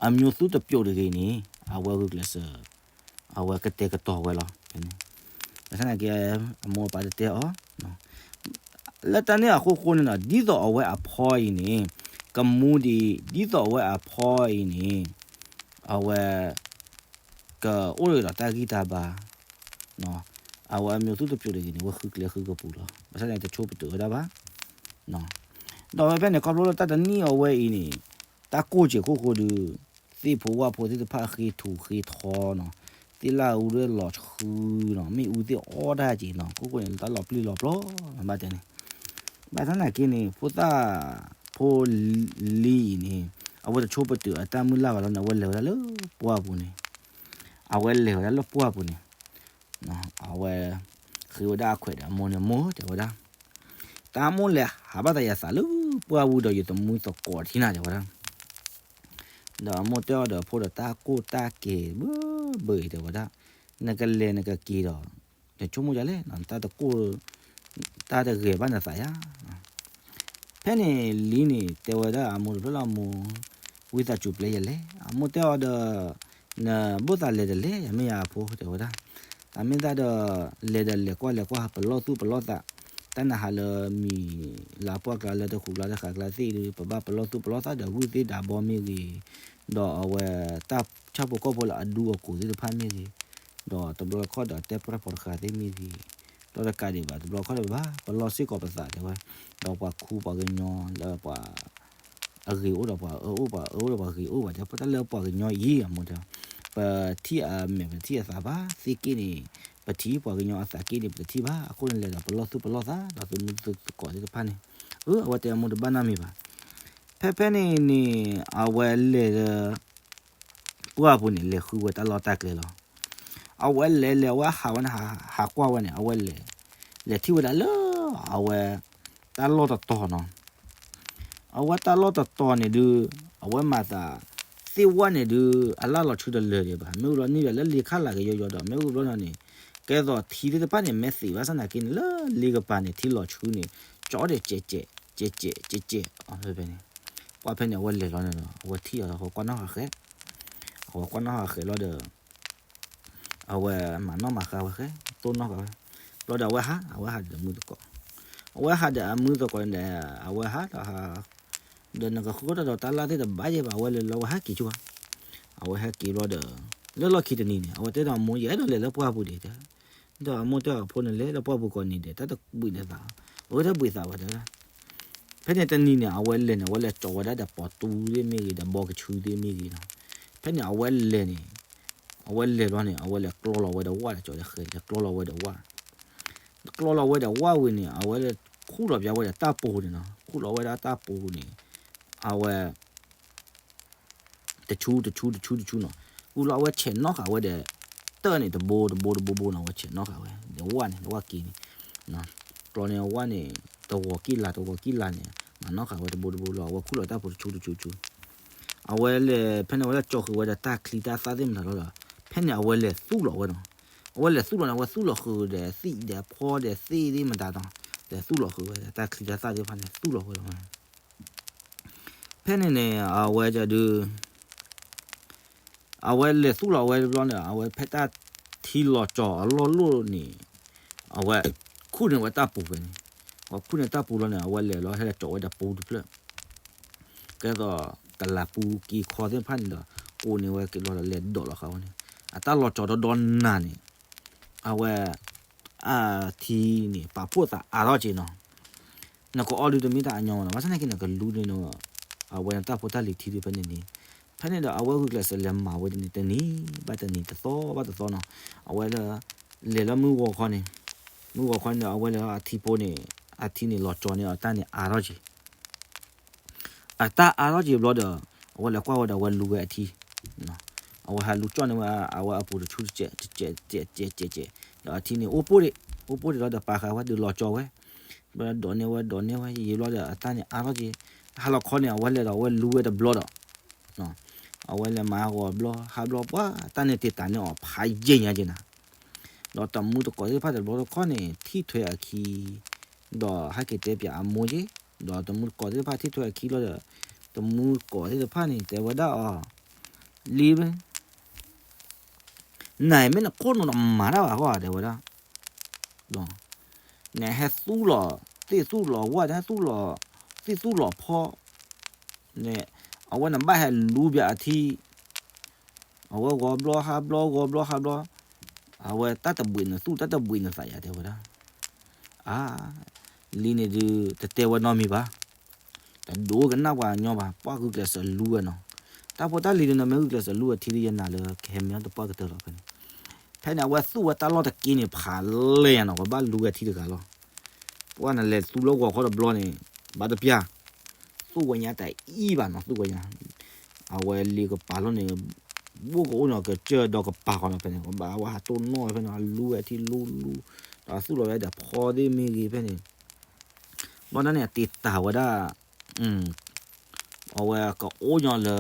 အမျိုးသုတပျိာ်တဂ့ၤန့ၣ် အဝဲဂုာ်ကျဲးစၢး အဝဲကတဲာ်ကတီၤဝဲလီၤ. ဘၣ်ဆၣ်သနာ်က့ အမိၢ်အပၢ်တတဲအီၤ လၢတၢ်န့ၣ်အခိၣ်ဃိန့ၣ်ဒီး ဒ်သိးအဝဲအဖီအံၤန့ၣ် ကမူဒံး ဒ်သိးအဝဲအဖီအံၤန့ၣ် အဝဲ ကအိၣ်ဒီးတၢ်ဂံၢ်တၢ်ဘါ အဝဲအမျိုးသုတပျိာ်တဂ့ၤန့ၣ် အဝဲဃုကျဲဃုကပူၤလီၤ. ဘၣ်ဆၣ်န့ၣ် တဆိကတၢၢ်ဝဲဒၣ်ဘၣ်. ဒီးဝဲဖဲန့ၣ် ခီဖျိလၢတၢ်တနံၣ်အဝဲအံၤန့ၣ် တၢ်ကိၢ်စဲးခိၣ်ဃိဒုး သ့ၣ်ဖိဝၣ်ဖိသ့ၣ်တဖၣ်ဃ့ထူးဃ့ထီနီၤ, သ့ၣ်လၣ်အူဒၣ်လီၤဆှုနီၤ, မ့ၣ်အူသ့ၣ်အီၣ်တၢ်က့ၤနီၤ, ခိၣ်ဃိန့ၣ် တၢ်လီၤပျံၤလီၤပျီ ဘၣ်တဲန့ၣ်. ဘၣ်ဆၣ်သနာ်က့န့ၣ် ဖိသၣ်ဖိလံအံၤန့ၣ် အဝဲတဆိကတၢၢ်အတၢ်မုၢ်လၢ်ဘၣ်လီၤန့ၣ် အဝဲလဲၤဝဲဒၣ်လၢပှၢ်ပူၤန့ၣ်, အဝဲလဲၤဝဲဒၣ်လၢပှၢ်ပူၤန့ၣ် အဝဲ ဃ့ဝဲဒၣ်အခွဲးဒီးအမိၢ်န့ၣ်, မိၢ် တဲဝဲဒၣ်, တၢ်မိၣ်လဲၤဟးဘၣ်သးယသးလၢပှၢ်ပူၤဒီး ယသမူသကိးထံၣ်နၤ တဲဝဲဒၣ်. ဒီးအမိၢ်တဲအီၤဒီး ဖိဒီးတၢ်ကိၢ်တၢ်ကဲးဘၣ်ဘၣ်အံၤ တဲဝဲဒၣ်, နကလဲၤနကက့ၤဒီး နဆိကမိၣ်ဒ်လဲၣ်, တၢ်တကိၢ် တၢ်တဂဲၤဘၣ်နသးယၤ ဖဲန့ၣ်လံန့ၣ် တဲဝဲဒၣ်အမိၢ်တဖျၢၣ်လၢအမိၢ်, ဝံသးစူၤပျဲယလဲၣ်. အမိၢ်တဲအီၤဒီး, နဘၣ်သးလဲၤတလဲၣ် ယမ့ၢ်ယၤအဖိ တဲဝဲဒၣ်. တၢ်မ့ၢ်သးဒီး လဲၤဒီးလဲၤကွၢ်လဲၤကွၢ် ပလီၢ်သူၣ်ပလီၢ်သး, တၢ်နဟးလၢမံၤလၤပှၢ်ကျါလၢတဃူကျါတဃာ်ကျါသ့ၣ်ဒီး ပဘၣ်ပလီၢ်သူၣ်ပလီၢ်သးဒီးဂုၢ်သ့ၣ်ဒါဘီမ့ၢ်ဂ့ၤ, ဒီးအဝဲတၢ်ဆၣ်ဖိကီၢ်ဖိလၢအဒူအကိာ်သ့ၣ်တဖၣ်မ့ၢ်ဂ့ၤ, ဒီးတဘျီတခီၣ်ဒီးတဲပှၢ်ဖီတဃာ်သ့ၣ်မ့ၢ်ဂ့ၤ, ဒီးတကးဒံးဘၣ် တဘျီတခီၣ်ဒီးဘၣ် ပလီၢ်စ့ၢ်ကီးပသး တဲဝဲ, ဒီးပှၤခူပှၤကညီလၢပှၤ အဂ့ၤအိၣ်ဒီးပှၤအၢအိၣ် ပှၤအၢအိၣ်ဒီးပှၤဂ့ၤအိၣ်ဘၣ် တဲ ပတၢ်လၢပှၤကညီအံၤ အမိၢ်တဲ, ပထံၣ်အမဲာ် ပထံၣ်အသးဘၣ်သ့ၣ်က့ၣ်န့ၣ်, ပ ပထံၣ်ပှၤကညီအသးက့ၣ်န့ၣ် ပတထံၣ်ဘၣ်. အဃိန့ၣ် လဲၤဒီးပလီၢ်သူၣ်ပလီၢ်သး ဒီးသုးမုၢ်သကိးသ့ၣ်တဖၣ်န့ၣ်, အၢ အဝဲတဲအမိၢ်တဘၣ်နီတမံၤဘၣ်. ဖဲဖဲန့ၣ်န့ၣ် အဝဲလဲၤလၢ ပှၢ်ပူၤန့ၣ် လဲၤဃုဝဲတၢ်လီၢ်တၢ်ကျဲလီၤ. အဝဲလဲၤလဲၤ အဝဲဟးဝဲန့ၣ် ဟးကွၢ်ဝဲန့ၣ် အဝဲလဲၤ လဲၤထံၣ်ဝဲဒၣ်လၢ အဝဲ တၢ်လီၢ်တတီၤနီၤ. အဝဲတၢ်လီၢ်တတီၤန့ၣ်ဒုး အဝဲမၤသး သ့ၣ်ဝဲန့ၣ်ဒုး အလၢ်လီၤဆူတလၢာ်ဒံးဘၣ်. မ့ၢ်ဝံၤလီၤန့ၢ်ဒီးလၢလ့ခၢၣ်လၢ်ကယီယီဒီး မ့ၢ်ဝံၤဘျီန့ၣ်န့ၣ် ကဲသိးထံသ့ၣ်တဖၣ်န့ၣ် မဲာ်သ့ၣ်ဘၣ်ဆၣ်သနာ်က့န့ၣ် လၢလ့ကပၤန့ၣ် ထံလီၤဆူန့ၣ် ကၠီဒီးကဲးကဲး ကဲးကဲး ကဲးကဲး အဖဲဖဲန့ၣ်. ပှၢ်ဖဲန့ၣ် အဝဲလဲၤလီၤန့ၣ်ဒီး အဝဲထံၣ်အီၤ အဝဲကွၢ်နီၣ်ဃာ်ဃဲ, အဝဲကွၢ်နီၣ်ဃာ်ဃဲလီၤဒီး အဝဲမၤနီၣ်မၤဃာ်ဝဲဃဲ, တိၢ်နီၣ်ဃာ်ဝဲ, ဘျီဒီးအဝဲဟး, အဝဲဟးဒီးအမုၢ်သကိး, အဝဲဟးဒီးအမုၢ်သကိးဒီး အဝဲဟးဒီးဟး, ဒီးနကဃုထီၣ်ဒီးတၢ်လၢ်သ့ၣ်တဘၣ်ယဲၢ်ဘၣ် အဝဲလဲၤလီၤဝဲဟဲက့ၤဆူ, အဝဲဟဲက့ၤဘျီဒီး လၢလီၢ်ခံတနံၤန့ၣ် အဝဲတဲဒီးအမိၢ် ယအဲၣ်ဒိးလဲၤလၢပှၢ်ပူၤဒံးတဲ, ဒီးအမိၢ်တဲအီၤ ဖိန့ၣ် လဲၤလၢပှၢ်ပူၤကိးနံၤဒဲး တၢ်တဘှံးနသး, အဝဲတဘှံးသးဝဲတဲ ဖဲန့ၣ်တနံၤန့ၣ် အဝဲလဲၤန့ၣ် အဝဲလဲၤကၠီၤဝဲဒၣ်ဒီးပိာ်တူၢ်သ့ၣ်မ့ၢ်ဂ့ၤ ဒီးဘီကဆူသ့ၣ်မ့ၢ်ဂ့ၤနီၤ. ဖဲန့ၣ်အဝဲလဲၤန့ၣ်, အဝဲလဲၤလီၤန့ၣ် အဝဲလဲၤကျီလီၤဝဲဒီးဝၣ်ဒီးကၠီၤဒီးဃဲ လဲၤကျီလီၤဝဲဒီးဝၣ်, ကျီလီၤဝဲဒီးဝၣ်ဝံၤန့ၣ် အဝဲလဲၤခူၣ်လီၤပျၢ်ဝဲဒီးတၢ်ပူၤန့ၣ်နီၤ. ခူၣ်လီၤဝဲဒၣ်တၢ်ပူၤန့ၣ် အဝဲ တဆူတဆူတဆူတဆူနီၤ. ဝံၤလီၤအဝဲဆဲးနီၣ်ဃာ်ဝဲဒီး တၢၢ်န့ၣ်တဘိတဘိတဘိဘိနီၤ အဝဲဆဲးနီၣ်ဃာ်ဝဲ ဒီးဝၣ်န့ၣ် ဒီးဝၣ်က့ၤန့ၣ်, ကျီန့ၣ်ဝၣ်န့ၣ် တဝီၤကံၢ်လၤ တဝီၤကံၢ်လၤန့ၣ် မၤနီၣ်ဃာ်ဝဲတဘိတဘိလီၤ အဝဲခူၣ်လီၤတၢ်ပူၤတဆူတဆူတဆူ, အဝဲလဲၤ ဖဲန့ၣ် အဝဲလဲၤကၠီၤဃုာ်ဝဲဒီးတၢ်ချံတၢ်သၣ်သ့ၣ်မတၤလီၤဒီး ဖဲန့ၣ် အဝဲလဲၤသူၣ်လီၤဝဲနီၤ. အဝဲလဲၤသူၣ်လီၤန့ၣ် အဝဲသူၣ်လီၤဃုာ်ဒီးသံၣ်ဒီးဖီဒီးသ့ၣ်သ့ၣ်မတၤဒီး လဲၤသူၣ်လီၤဃုာ်ဝဲဒီးတၢ်ချံတၢ်သၣ်သ့ၣ်တဖၣ်န့ၣ် သူၣ်လီၤဃုာ်လီၤဝဲ ဖဲန့ၣ်န့ၣ် အဝဲဒုး အဝဲလဲၤသူၣ်လီၤဝဲတဘျီန့ၣ် အဝဲဖဲတၢ်ထံလီၤကၠီၤအလီၢ်လိၣ်န့ၣ် အဝဲခူၣ်န့ၢ်ဝဲတၢ်ပူၤဖဲန့ၣ်, အဝဲခူၣ်န့ၢ်တၢ်ပူၤလီၤန့ၣ် အဝဲလဲၤလီၤဟဲလီၤကၠီၤဝဲဒီးပူတဖျၢၣ်, ကဲသိးတလးပူက့ၤခီသ့ၣ်တဖၣ်န့ၣ်ဒီး ကိးန့ၢ်ဝဲက့ၤလီၤဒီးလဲၤဒိးလီၤဃာ်ဝဲန့ၣ်, အတၢ်လီၤကၠီၤဒီဒီနၤန့ၣ် အဝဲ အထံန့ၣ် ပာ်ဖှိၣ်သးအါထီၣ်က့ၤနီၤ. နကအီၣ်ဒုးတမ့ၢ်တၢ်အညီဘၣ်နီၤ, ဘၣ်ဆၣ်သနာ်က့နကလူန့ၢ်နီၤ အဝဲနတၢ်ဖိတၢ်လံၤထံဒုးဖဲန့ၣ်န့ၣ်, ဖဲန့ၣ်ဒီးအဝဲဂုာ်ကျဲးစၢးလဲၤမၤဝဲဒ်န့ၣ် တနံၤဘၣ်တနံၤ တသီဘၣ်တသီနီၤ, အဝဲလၢ လဲၤလၢမုၢ်ဂီၤခီန့ၣ်, မုၢ်ဂီၤခီန့ၣ်ဒီး အဝဲလဲၤလၢအထံဖိန့ၣ်, အထံန့ၣ်လီၤကၠီၤန့ၢ်အတၢ်န့ၣ်အါထီၣ်က့ၤ အတၢ်အါထီၣ်က့ၤဘျီဒီး အဝဲလဲၤကွၢ်ဝဲဒီးအဝဲလူၤဝဲအထံ, အဝဲဟးလူၤကၠီၣ်န့ၢ်ဝဲအဝဲအပူၤတဆူတကဲး, တကဲး, တကဲး, တကဲး, တကဲး, ဒီးအထံန့ၣ်အိၣ်ပိၢ်ဒံး, အိၣ်ပိၢ်ဒံးလီၤဒီးပာ်ဃာ်ဝဲဒုးလီၤကၠီၤဝဲ, ဘျီဒိးန့ၢ်ဝဲ ဒိးန့ၢ်ဝဲ ယံာ်ယံာ်ဘျီဒီး အတၢ်န့ၣ်အါထီၣ်က့ၤ, ဟါလီၤခီန့ၣ် အဝဲလဲၤဒီးအဝဲလူၤဝဲတဘျီဒီး အဝဲလဲၤမၤဂီၤဘျီ ဟါဘျီပှၢ် တၢ်န့ၣ်တ့ၢ်တၢ်န့ၢ်အီၤဖးယံာ်ညါက့ၤနၤ, ဒီးတမူတကိးသ့ၣ်တဖၣ်တဘျီတခီန့ၣ် ထံၣ်ထွဲအခံ, ဒီးဟဲက့ၤတဲပၠးအမိၢ်က့ၤ, ဒီးတမူတကိးသ့ၣ်တဖၣ်ထံၣ်ထွဲအခံလီၤဒီး တမူတကိးသ့ၣ်တဖၣ်န့ၣ် တဲဝဲဒၣ်အီၤ, လံ နမ့ၢ်နခိၣ်နူာ်ဒီးမၤတၢ်ဘၣ်ဃီတဲဝဲဒၣ်, နဟဲသူၣ်လီၤသ့ၣ်သူၣ်လီၤဝၣ် နဟဲသူၣ်လီၤသ့ၣ်သူၣ်လီၤဖီန့ၣ်, အဝဲနဘၣ်ဟဲလူၤဘၣ်အထံ, အဝဲဂီၤဘျီဟါဘျီ ဂီၤဘျီဟါဘျီ, အဝဲတၢ်တဘှံးနသူၣ် တၢ်တဘှံးနသးယၤတဲဝဲဒၣ်, အါ, လံန့ၣ်ဒုး တတဲဝဲနီတမံၤဘၣ် တဒိကနၣ်ပှၤကညီဘၣ် ပှၤဂုာ်ကျဲးစၢးလူဝဲနီၤ, တၢ်ဖိတၢ်လံၤဒုး နမ့ၢ်ဂုာ်ကျဲးစၢးလူဝဲထံဒုး ယနာ်လၢကဟဲမ့ၢ်တပှၢ်ကတၢၢ်လီၤဖဲန့ၣ်, ဖဲန့ၣ် အဝဲသူၣ်ဝဲတၢ်လီၢ်တက့ၢ်န့ၣ် ဖးလဲၢ်ယၤနီၤ ပဘၣ်လူဝဲထံတဂၤလီၤ, ပှၤနလဲၤသူလၢဂီၤခီတဘျီန့ၣ် ဘၣ်တပျၢ်, သူၣ်ဝဲညါတအံၤဘၣ်နီၤ သူၣ်ဝဲညါ, အဝဲလံကပၤလီၤန့ၣ် ဘိၣ်ကအိၣ်နီၤ ကစၢၢ်ဒီးကပၤဃီနီၤဖဲန့ၣ် ကဘၣ်ဝဲဟးတိၢ်နီၣ်ဝဲဖဲန့ၣ် လူဝဲထံလူလူ, ဒီးသူၣ်လီၤဝဲဒီးဖီသ့ၣ်မ့ၢ်ဂ့ၤဖဲန့ၣ် ဘျီဒၣ်န့ၣ် အတ့ၢ်တၢ်ဝဲဒၣ်, အဝဲကအိၣ်ညီလၢ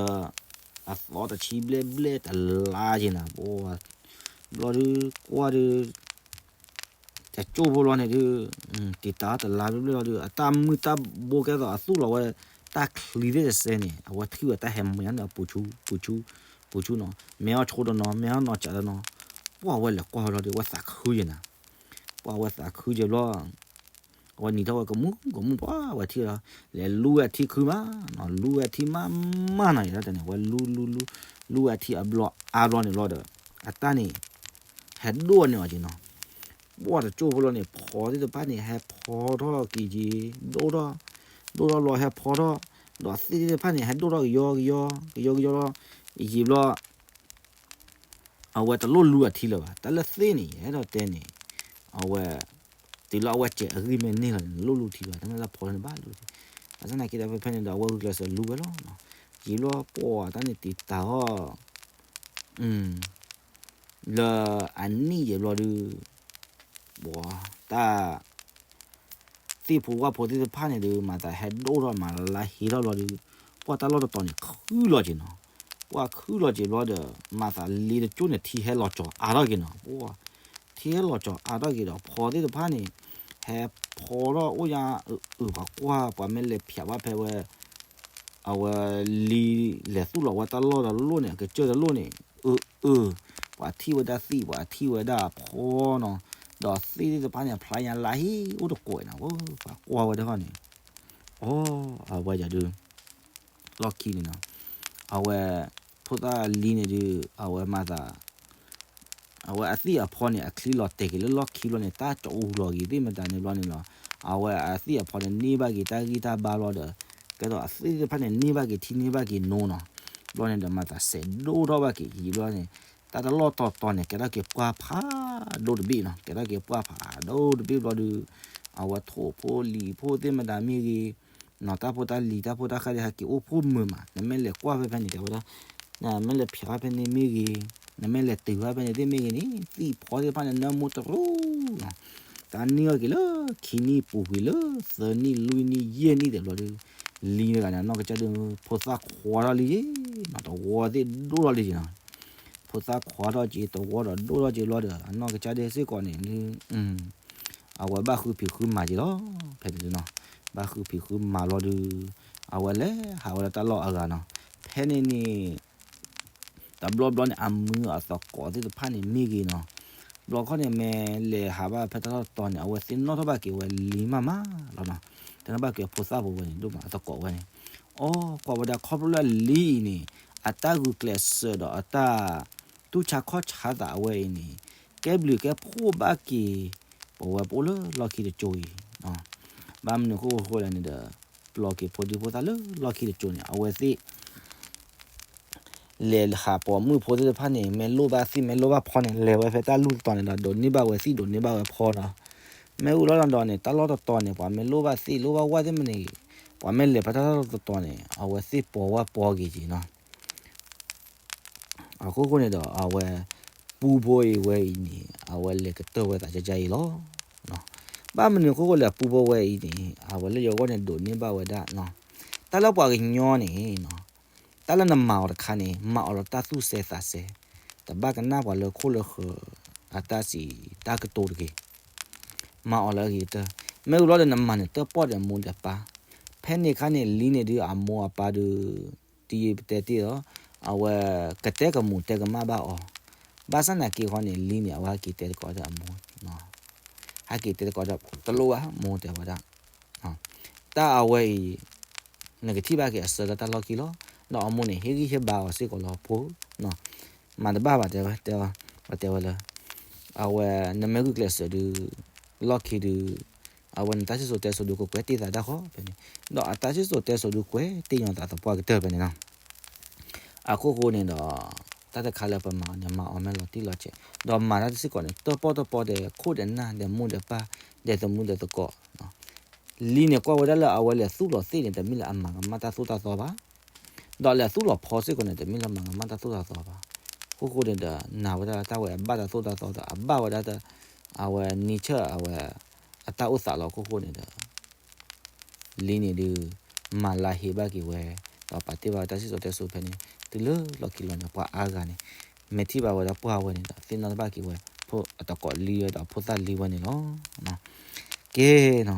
အသီတဆံဘျဲၣ်ဘျဲၣ်တလါက့ၤနၤ, ဘျီဒုးကွၢ်ဒုး တကၠိၢ်ဖိလီၤန့ၣ်ဒုး, တ့ၢ်တၢ်တလါဘျဲၣ်ဘျဲၣ်လီၤဒုး အတၢ်မုၢ်တၢ်ဘိကဲသိးအသူၣ်လီၤဝဲ တၢ်ချံသ့ၣ်တစဲးန့ၣ် အဝဲထံၣ်ဝဲတၢ်ဟဲမုာ်ညါန့ၣ် ပူၤဆူ ပူၤဆူ, ပူၤဆူနီၤ မဲအီၣ်ဆိတနီၤ မဲအီၣ်နီၤကးတနီၤ, ပှၢ်ဝဲလဲၤကွၢ်ဝဲလီၤဒုး အဝဲသးခုယဲၢ်နၤ, ပှၢ်ဝဲသးခုယဲၢ်ဘျီ အဝဲနံၤထီၣ်ဝဲကမူၣ်ကမူၣ် ပှၢ်ဝဲထံၣ်လီၤ, လဲၤလူဝဲအထံခုမးနီၤ လူဝဲအထံမးမးနီၤ ယဲဒၣ်တန့ၣ် အဝဲလူလူလူ လူဝဲအထံအဘျီအါဘျီန့ၣ်လီၤဒီး အတၢ်န့ၣ် ဟဲဒိၣ်န့ၢ်အီၤက့ၤနီၤ, ပှၢ်တကၠိၢ်ဖိလီၤန့ၣ် ဖီသ့ၣ်တဖၣ်န့ၣ် ဟဲဖီထီၣ်က့ၤက့ၤ ဒိၣ်ထီၣ် ဒိၣ်ထီၣ်လီၤဟဲဖီထီၣ်, ဒီးသ့ၣ်သ့ၣ်တဖၣ်န့ၣ် ဟဲဒိၣ်ထီၣ်ကယီကယီ ကယီကယီလီၤ, ယံာ်ဘျီ အဝဲတလိၣ်လူအထံလၢၤဘၣ် တၢ်လၢသ့ၣ်န့ၣ် ယအဲၣ်ဒိးတဲန့ၣ် အဝဲ တုၤလၢအဝဲစဲးအဂံၢ်မ့ၢ်န့ၢ်လီၤန့ၣ် လိၣ်လူထံလီၤ, တၢ်မ့ၢ်လၢဖီလၢန့ၣ်ဘၣ်လိၣ်ထံ, ဘၣ်ဆၣ်သနာ်က့ဒီးဖဲဖဲန့ၣ်ဒီး အဝဲဂုာ်ကျဲးစၢးလူဝဲလီၤနီၤ, ယံာ်ဘျီပှၤတၢ်န့ၣ်တံာ်တာ်အီၤ လၢအနံၣ်ယဲၢ်ဘျီဒုး ပှၤတၢ် သ့ၣ်ဖိဝၣ်ဖိသ့ၣ်တဖၣ်န့ၣ်ဒုး မၤသးဟဲဒိၣ်ထီၣ်မၤလါဟ့ထီၣ်ဘျီဒုး ပှၤတၢ်လီၢ်တတီၤန့ၣ်ခုလီၤက့ၤနီၤ, ပှၤခုလီၤက့ၤဘျီဒီး မၤသးလံတကၠိန့ၣ် ထံဟဲလီၤကၠီၤအါထီၣ်က့ၤနီၤ, ပှၤ ထံဟဲလီၤကၠီၤအါထီၣ်က့ၤဒီး ဖီသ့ၣ်တဖၣ်န့ၣ် ဟဲဖီထီၣ်အိၣ်ညါအုၣ်ပှၤကွၢ် ပှၤမ့ၢ်လဲၤဖျးဘၣ်ဖဲဝဲ အဝဲလံလဲၤသူၣ်လီၤဝဲတၢ်လီၢ်တလိၣ်န့ၣ် အကစၢၢ်တလိၣ်န့ၣ် အၢ အၢ ပှၤထံၣ်ဝဲဒၣ်သ့ၣ် ပှၤထံၣ်ဝဲဒၣ်အဖီနီၤ, ဒီးသ့ၣ်သ့ၣ်တဖၣ်န့ၣ် ဖျါညါလါဟ့အိၣ်တကိးနီၤ, ပှၤကွၢ်ဝဲတခီန့ၣ် အိ အဝဲယၤဒုး လီၢ်ခံန့ၣ်နီၤ, အဝဲ ဖိသၣ်လံန့ၣ်ဒုး အဝဲမၤသး အဝဲအသ့ၣ်အဖီန့ၣ် အချံလီၤတဲာ်က့ၤလၢလီၢ်ခံဘျီန့ၣ် တၢ်ကၠီအူလီၤဂ့ၤသ့ၣ်မတၤန့ၣ်ဘျီန့ၣ်လီၤ, အဝဲအသ့ၣ်အဖီန့ၣ် န့ၢ်ဘၣ်က့ၤတၢ်ဂံၢ်တၢ်ဘါဘျီဒီး ကဲသိးအသ့ၣ်သ့ၣ်တဖၣ်န့ၣ် န့ၢ်ဘၣ်က့ၤထံန့ၢ်ဘၣ်က့ၤနိနီၤ, ဘျီန့ၣ်ဒီး မၤသးစဲးဒိၣ်ထီၣ်ဘၣ်က့ၤယံာ်ဘျီန့ၣ် တၢ်တလီၢ်တီၤတီၤန့ၣ် ကဲထီၣ်က့ၤပှၢ်ဖးဒိၣ်တဘ့ၣ်နီၤ, ကဲထီၣ်က့ၤပှၢ်ဖးဒိၣ်တဘ့ၣ်ဘျီဒုး အဝဲထိၣ်ဖိလံၤဖိသ့ၣ်မတၤမ့ၢ်ဂ့ၤ နီၤ တၢ်ဖိတၢ်လံၤတၢ်ဖိတၢ်ဃၢ်ဒ်ဟဲက့ၤအိၣ်ဖှိၣ်မုာ်မး, နမ့ၢ်လဲၤကွၢ်ဖဲဖဲန့ၣ် တဲဝဲဒၣ် နမ့ၢ်လဲၤဖျးဖဲန့ၣ်မ့ၢ်ဂ့ၤ, နမ့ၢ်လဲၤတုၤဖဲဖဲန့ၣ်သ့ၣ်မ့ၢ်ဂ့ၤန့ၣ် သ့ၣ်ဖီသ့ၣ်တဖၣ်န့ၣ် နၢမူတရူၢ်နီၤ, တၢ်န့ၢ်အီၤက့ၤလၢခံနံၣ်ပူၤကွံာ်လၢသၢနံၣ်လွံၢ်နံၣ်ယဲၢ်နံၣ်သ့ၣ်ဘျီဒုး လံတဂၤန့ၣ် အနီၢ်ကစၢ်ဒုး ဖိသၣ်ခွါထီၣ်လံနီၤ, တဝီသ့ၣ်ဒိၣ်ထီၣ်လံနီၤ, ဖိသၣ်ခွါထီၣ်က့ၤ တဝီဒီးဒိၣ်ထီၣ်က့ၤဘျီဒီး အနီၢ်ကစၢ်ဒုးစ့ၢ်ကီးန့ၣ် အဝဲဘၣ်ဃုဖံးဃုမၤက့ၤလီၤ, ဖဲန့ၣ်နီၤ, ဘၣ်ဃုဖံးဃုမၤလီၤဒုး အဝဲလဲၤဟးဝဲလၢတၢ်လီၢ်အဂၤနီၤ, ဖဲန့ၣ်န့ၣ် တဘျီဘျီန့ၣ် အမုာ်အသကိးသ့ၣ်တဖၣ်န့ၣ်မ့ၢ်ဂ့ၤနီၤ, ဘျီခီန့ၣ် မ့ၢ်လဲၤဟးဘၣ်ဖဲတၢ်လီၢ်တတီၤန့ၣ် အဝဲသ့ၣ်နီၣ်ထီၣ်ဘၣ်က့ၤဝဲလံမးမးလီၤနီၤ, သ့ၣ်နီၣ်ဘၣ်က့ၤဖိသၣ်ဖိဝဲန့ၣ် ဒိၣ်မးအသကိးဝဲန့ၣ်, အိ ကွၢ်ဝဲဒၣ်ခီဖျိလၢလံအံၤန့ၣ် အတၢ်ဂုာ်ကျဲးစၢးဒီးအတၢ် တူၢ်ဆါခီၣ်ဆါသးအဝဲအံၤန့ၣ် ကဲဘျုးကဲဖှိၣ်ဘၣ်က့ၤ ပဝဲပအိၣ်လၢလီၢ်ခံတကၠိအံၤ, ဘၣ်မနုၤဃိဃိလဲၣ်န့ၣ်ဒီး ပျီက့ၤဖိဒံဖိသၣ်လၢလီၢ်ခံတကၠိန့ၣ် အဝဲသ့ၣ် လဲၤဟးပိာ်မုၣ်ဖိသ့ၣ်တဖၣ်န့ၣ် မ့ၢ်လိၣ်ဘၣ်သ့ၣ်မ့ၢ်လိၣ်ဘၣ်ဖီန့ၣ် လဲၤဝဲဖဲတၢ်လူၢ်တတီၤန့ၣ်ဒီး ဒိးန့ၢ်ဘၣ်ဝဲသ့ၣ်ဒိးန့ၢ်ဘၣ်ဝဲဖီနီၤ, မ့ၢ်ဝံၤလီၤဒီးန့ၣ် တၢ်လီၢ်တတီၤန့ၣ် ပှၤမ့ၢ်လိၣ်ဘၣ်သ့ၣ်လိၣ်ဘၣ်ဝၣ်သ့ၣ်မနုၤဂ့ၤ ပှၤမ့ၢ်လဲၤဖဲတၢ်လီၢ်တတီၤန့ၣ် အဝဲသ့ၣ်ပိာ်ဝၣ်ပိာ်က့ၤက့ၤနီၤ အခိၣ်ဃိန့ၣ်ဒီး အဝဲ ပူဖိအံၤဝဲအံၤန့ၣ် အဝဲလဲၤကတၢၢ်ဝဲသးကကါအံၤလီၤ. ဘၣ်မနုၤအခိၣ်ဃိလဲၣ် ပူဖိဝဲအံၤန့ၣ် အဝဲလၢယဂီၢ်န့ၣ် ဒိးန့ၢ်ဘၣ်ဝဲဒၣ် တၢ်လၢပှၤကညီန့ၣ် တၢ်လၢနမၤအီၤတခါန့ၣ် မၤအီၤလၢတၢ်သူၣ်စဲသးစဲ, တဘၣ်ကနၣ်ပှၤလၢခိၣ်လၢဃၢၤ အတၢ်စံးတၢ်ကတိၤတဂ့ၤ မၤအီၤလၢအဂ့ၤကတၢၢ်, မ့ၢ်ဝံၤလီၤဒီးနမၤန့ၣ် တၢၣ်ပီၣ်ဒီးမိၢ်ဒီးပၢ်, ဖဲန့ၣ်အခါန့ၣ် လံန့ၣ်ဒုးအမိၢ်အပၢ်ဒုး တယံာ်ပတဲတ့ၢ်ဒီး အဝဲကတဲကမူးတဲကမၣ်ဘၣ်အီၤ, ဘၣ်ဆၣ်သနာ်က့ဃီန့ၣ် လံန့ၣ် အဝဲဟဲက့ၤတဲသကိးဒီးအမိၢ်, ဟဲက့ၤတဲသကိးဒီး တလိၣ်ဘၣ် မိၢ်တဲဝဲဒၣ် တၢ်အဝဲအံၤ နကထံၣ်ဘၣ်က့ၤအဆၢလၢတၢ်လီၢ်ခံလီၤ. ဒီးအမိၢ်န့ၣ် ဟ့ၣ်ဂံၢ်ဟ့ၣ်ဘါအီၤစ့ၢ်ကီးလီၤ ဖိ, မၤတဘၣ်ဘၣ်တဲဝဲ, တဲဝဲ, ပတဲဝဲလၢ အဝဲ နမ့ၢ်ဂုာ်ကျဲးစၢးဒုး လီၢ်ခံဒုး အဝဲန့ၣ်တၢ်စံၣ်စိၤတဲစိၤဒုး ကကွဲးတ့ၢ်သးတၢ်ဃီဖဲန့ၣ်, ဒီးအတၢ်စံၣ်စိၤတဲစိၤဒုး ကွဲးတ့ၢ်ညီသးသပှၢ်ကတၢၢ်ဖဲန့ၣ်လီၤ. အခိၣ်ဃိန့ၣ်ဒီး တၢ်တခါလၢပမၤအီၤန့ၣ် မၤအီၤမ့ၢ်လီၤတံၢ်လီၤဆဲး, ဒီးမၤတၢ်စ့ၢ်ကီးန့ၣ် တၢၣ်ပီၣ်တၢၣ်ပီၣ်ဒီးခိၣ်ဒီးနၢ်ဒီးမိၢ်ဒီးပၢ် ဒီးသမူဒီးသကိး လံန့ၣ် ကွၢ်ဝဲဒၣ်လၢအဝဲလဲၤသူၣ်လီၤသ့ၣ်န့ၣ် တမ့ၢ်လၢအမၤကမၣ်တၢ်သိၣ်တၢ်သီဘၣ်, ဒီးလဲၤသူၣ်လီၤဖီစ့ၢ်ကီးန့ၣ် တမ့ၢ်လၢမၤကမၣ်တၢ်သိၣ်တၢ်သီဘၣ်. အခိၣ်ဃိန့ၣ်ဒီး နာ်ဝဲဒၣ်တၢ်ဝဲအဘၣ်တၢ်သိၣ်တၢ်သီဒီး အဘၣ်ဝဲဒၣ်တၢ် အဝဲ nature အဝဲ အတၢ်အိၣ်သးလီၤ. အခိၣ်ဃိန့ၣ်ဒီး လံန့ၣ်ဒုး မၤလါဟ့ဘၣ်က့ၤဝဲ ဒီးပာ်တ့ၢ်ဘၣ်ဝဲတၢ်စံၣ်စိၤတဲစိၤဖဲန့ၣ် တုၤလၢလီၢ်ခံလီၤန့ၣ် ပှၤအါဂၤန့ၣ် မ့ၢ်ထံၣ်ဘၣ်ဝဲဒၣ်ပှၢ်ဝဲန့ၣ်ဒီး သ့ၣ်နီၣ်တဘၣ်က့ၤဝဲ ဖိအသကိးလံဝဲဒီးဖိသၣ်လံဝဲန့ၣ်လီၤ. ကဲနီၤ,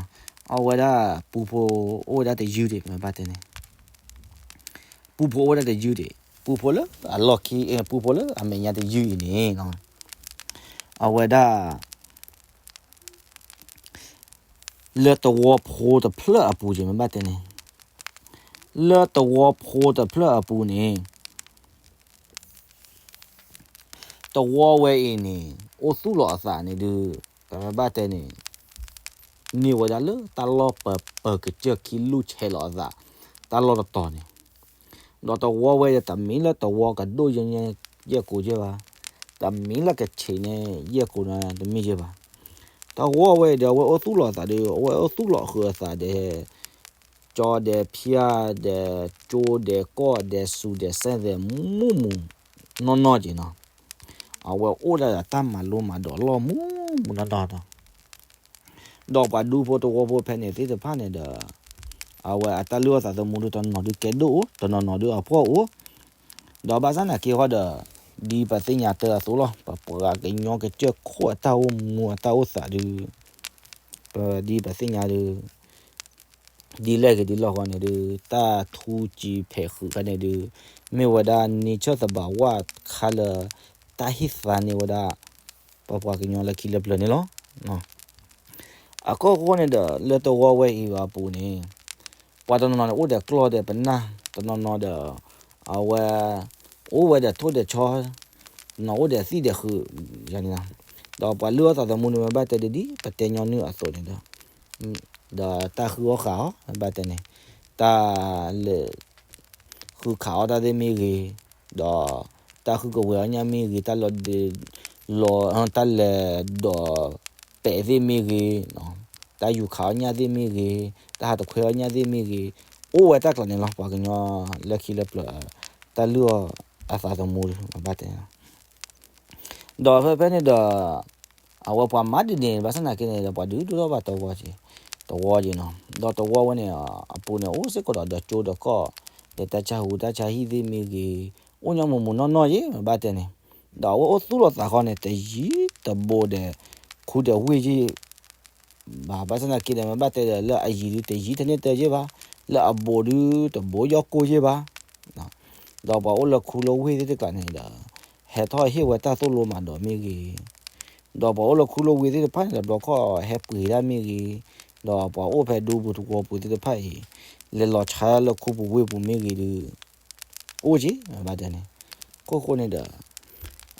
အဝဲဒၣ်ပူဖိအိၣ်ဝဲဒၣ်တယုၢ်ဒံး မ့ၢ်ဘၣ်တဲန့ၣ် ပူဖိအိၣ်ဝဲဒၣ်တယုၢ်ဒံး, ပူဖိလၢအလီၢ်ခံ ပူဖိလၢအမဲာ်ညါတယုၢ်အံၤန့ၣ် အဝဲဒၣ် လၢသဝီဖိတဖျၢၣ်အပူၤက့ၤ မ့ၢ်ဘၣ်တဲန့ၣ်, လၢသဝီဖိတဖျၢၣ်အပူၤန့ၣ် သဝီဝဲအံၤန့ၣ် အိၣ်သူၣ်လီၤအသးန့ၣ်ဒုး ပမ့ၢ်ဘၣ်တဲန့ၣ် န့ၢ်ဝဲဒၣ်လၢတၢ်လီၢ်ပၢၤပၢၤကစၢၢ်ခံလူၢ်ဆဲးလီၤအသး တၢ်လီၢ်တတီၤန့ၣ်, ဒီးသဝီဝဲအံၤတမ့ၢ်လၢသဝီကဒိၣ်ယဲၢ်ယဲၢ်ယဲၢ်ကိၤယဲၢ်ဘၣ်, တမ့ၢ်လၢကဆံးန့ၢ်ယဲၢ်ကိၤန့ၣ်တမ့ၢ်ယဲၢ်ဘၣ်. တၢ်ဂီၢ်ဝဲအံၤဒီး အဝဲအိၣ်သူၣ်လီၤအသးဒီး အဝဲအိၣ်သူၣ်လီၤဃုာ်အသးဒီး ကၠီဒဲးဖၠၣ်ဒဲး ကၠိဒဲးကီၢ်ဒဲး စူၤဒဲးစဲၣ်ဒဲး မူးမူးနီၢ်နီၢ်က့ၤနီၤ. အဝဲအိၣ်ဒၣ်ဒီးတၢ်မၤလိမၤဒိးအလီၢ်မူးမူးနီၢ်နီၢ်နီၤ. ဒီးပှၤဒူဖိတဝီဖိဖဲန့ၣ်သ့ၣ်တဖၣ်န့ၣ်ဒီး အဝဲအတၢ်လုၢ်အီၣ်သးသမူဒုး တနီၤနီၤဒုးကဲဒိၣ်အိၣ် တနီၤနီၤဒုးအဖှီၣ်အိၣ် ဒီးဘၣ်ဆၣ်သနာ်က့ဃီဒီး ဒ်ပသ့ၣ်ညါတၢ်အသိးလီၤ ပပှၤကညီကစၢၢ်ခိၣ်အတၢ်အိၣ်မူအတၢ်အိၣ်သးဒုး ပဒ်ပသ့ၣ်ညါဒုး ဒ်လဲၣ်ဂ့ၤဒ်လဲၣ်ဂ့ၤန့ၣ်ဒုး တၢ်ထူစံးဖဲးဃုာ်ခါန့ၣ်ဒုး မ့ၢ်ဝဲဒၣ် နံဆၢၣ်သဘၣ်ဝၣ်ခါလၢ တၢ်ဟ့ၣ်သါန့ၢ်ဝဲဒၣ် ပပှၤကညီလၢခံလၢပျၢၤန့ၣ်လီၤ. အခိၣ်ဃိန့ၣ်ဒီး လၢတဝီဝဲအံၤအပူၤန့ၣ် ပှၤတနီၤနီၤန့ၣ် အိၣ်ဒီးကျီၢ်ဒီးပနၢ် တနီၤနီၤဒီး အဝဲ အိၣ်ဝဲဒီးထိၣ်ဒီးဆီ တနီၤအိၣ်ဒီးသံၣ်ဒီးဃုာ် ယၤန့ၣ်လီၤ. ဒီးပှၤလုၢ်အီၣ်သးသမူန့ၣ်ဝဲဘၣ်တဲဒ်ဒ် ပတဲညီနုၢ်အသိးန့ၣ်ဒီး ဒီးတၢ်ဃုအီၣ်ဃုအီၣ် ဘၣ်တဲန့ၣ် တၢ်လဲၤ ဃုခးအီၣ်တၢ်သ့ၣ်မ့ၢ်ဂ့ၤ, ဒီးတၢ်ဃုကဝဲၤအီၣ်ညၣ်မ့ၢ်ဂ့ၤ, တၢ်လီၤဒုး လီၤ တၢ်လဲၤဒိးပဲးသ့ၣ်မ့ၢ်ဂ့ၤ, တၢ်ယူၤခးအီၣ်ညၣ်သ့ၣ်မ့ၢ်ဂ့ၤ, တၢ်ဟးတခွဲအီၣ်ညၣ်သ့ၣ်မ့ၢ်ဂ့ၤ, အိၣ်ဝဲတၢ်ကျးန့ၣ်လီၤ. ပှၤကညီလၢခံလၢပျၢၤ တၢ်လုၢ်အီၣ်အသးသမူ ဘၣ်တဲန့ၣ်လီၤ. ဒီးဖဲဖဲန့ၣ်ဒီး အဝဲပှၤမၤဒ်န့ၣ် ဘၣ်ဆၣ်သနာ်က့န့ၣ်ဒီး ပှၤဒုးဒိၣ်ထီၣ်ဘၣ်တဝီက့ၤ, တဝီက့ၤနီၤ. ဒီးတဝီဝဲန့ၣ် အပူၤန့ၣ် အိၣ်စ့ၢ်ကီးဒီး ဒီးကၠိဒီးကီၢ် ဒီးတၢ်ဆါဟူးတၢ်ဆါဟံၣ်သ့ၣ်မ့ၢ်ဂ့ၤ, အိၣ်ညီမူးမူးနီၢ်နီၢ်ယ့ၢ် မ့ၢ်ဘၣ်တဲန့ၣ်. ဒီးအဝဲအိၣ်သူၣ်လီၤသးဃီန့ၣ် တယံၤတဘူးဒီး ခူဒီးဝ့ၢ်ယ့ၢ် ဘၣ်, ဘၣ်ဆၣ်သနာ်က့ဒီး မ့ၢ်ဘၣ်တဲဒီး လၢအယံၤဒုး တယံၤထဲန့ၣ်တယ့ၢ်ဘၣ်, လၢအဘူးဒုး တဘူးယီၢ်ကိၢ်ယ့ၢ်ဘၣ်. ဒီးပှၤအိၣ်လၢခူလၢဝ့ၢ်သ့ၣ်တကျါန့ၣ်ဒီး ဟဲထီၣ်ဟ့ၣ်ဝဲတၢ်သိၣ်လိမၤဒိးမ့ၢ်ဂ့ၤ, ဒီးပှၤအိၣ်လၢခူလၢဝ့ၢ်သ့ၣ်တဖၣ်န့ၣ်ဒီး ဘျီခီၣ်ဟဲပှ့ၤတၢ်မ့ၢ်ဂ့ၤ, ဒီးပှၤအိၣ်ဖဲဒူပူၤသဝီပူၤသ့ၣ်တဖၣ်အံၤ လဲၤလီၤဆါလၢခူပူၤဝ့ၢ်ပူၤမ့ၢ်ဂ့ၤဒုး အိၣ်က့ၤ မ့ၢ်ဘၣ်တဲန့ၣ်. ခိၣ်ဃိန့ၣ်ဒီး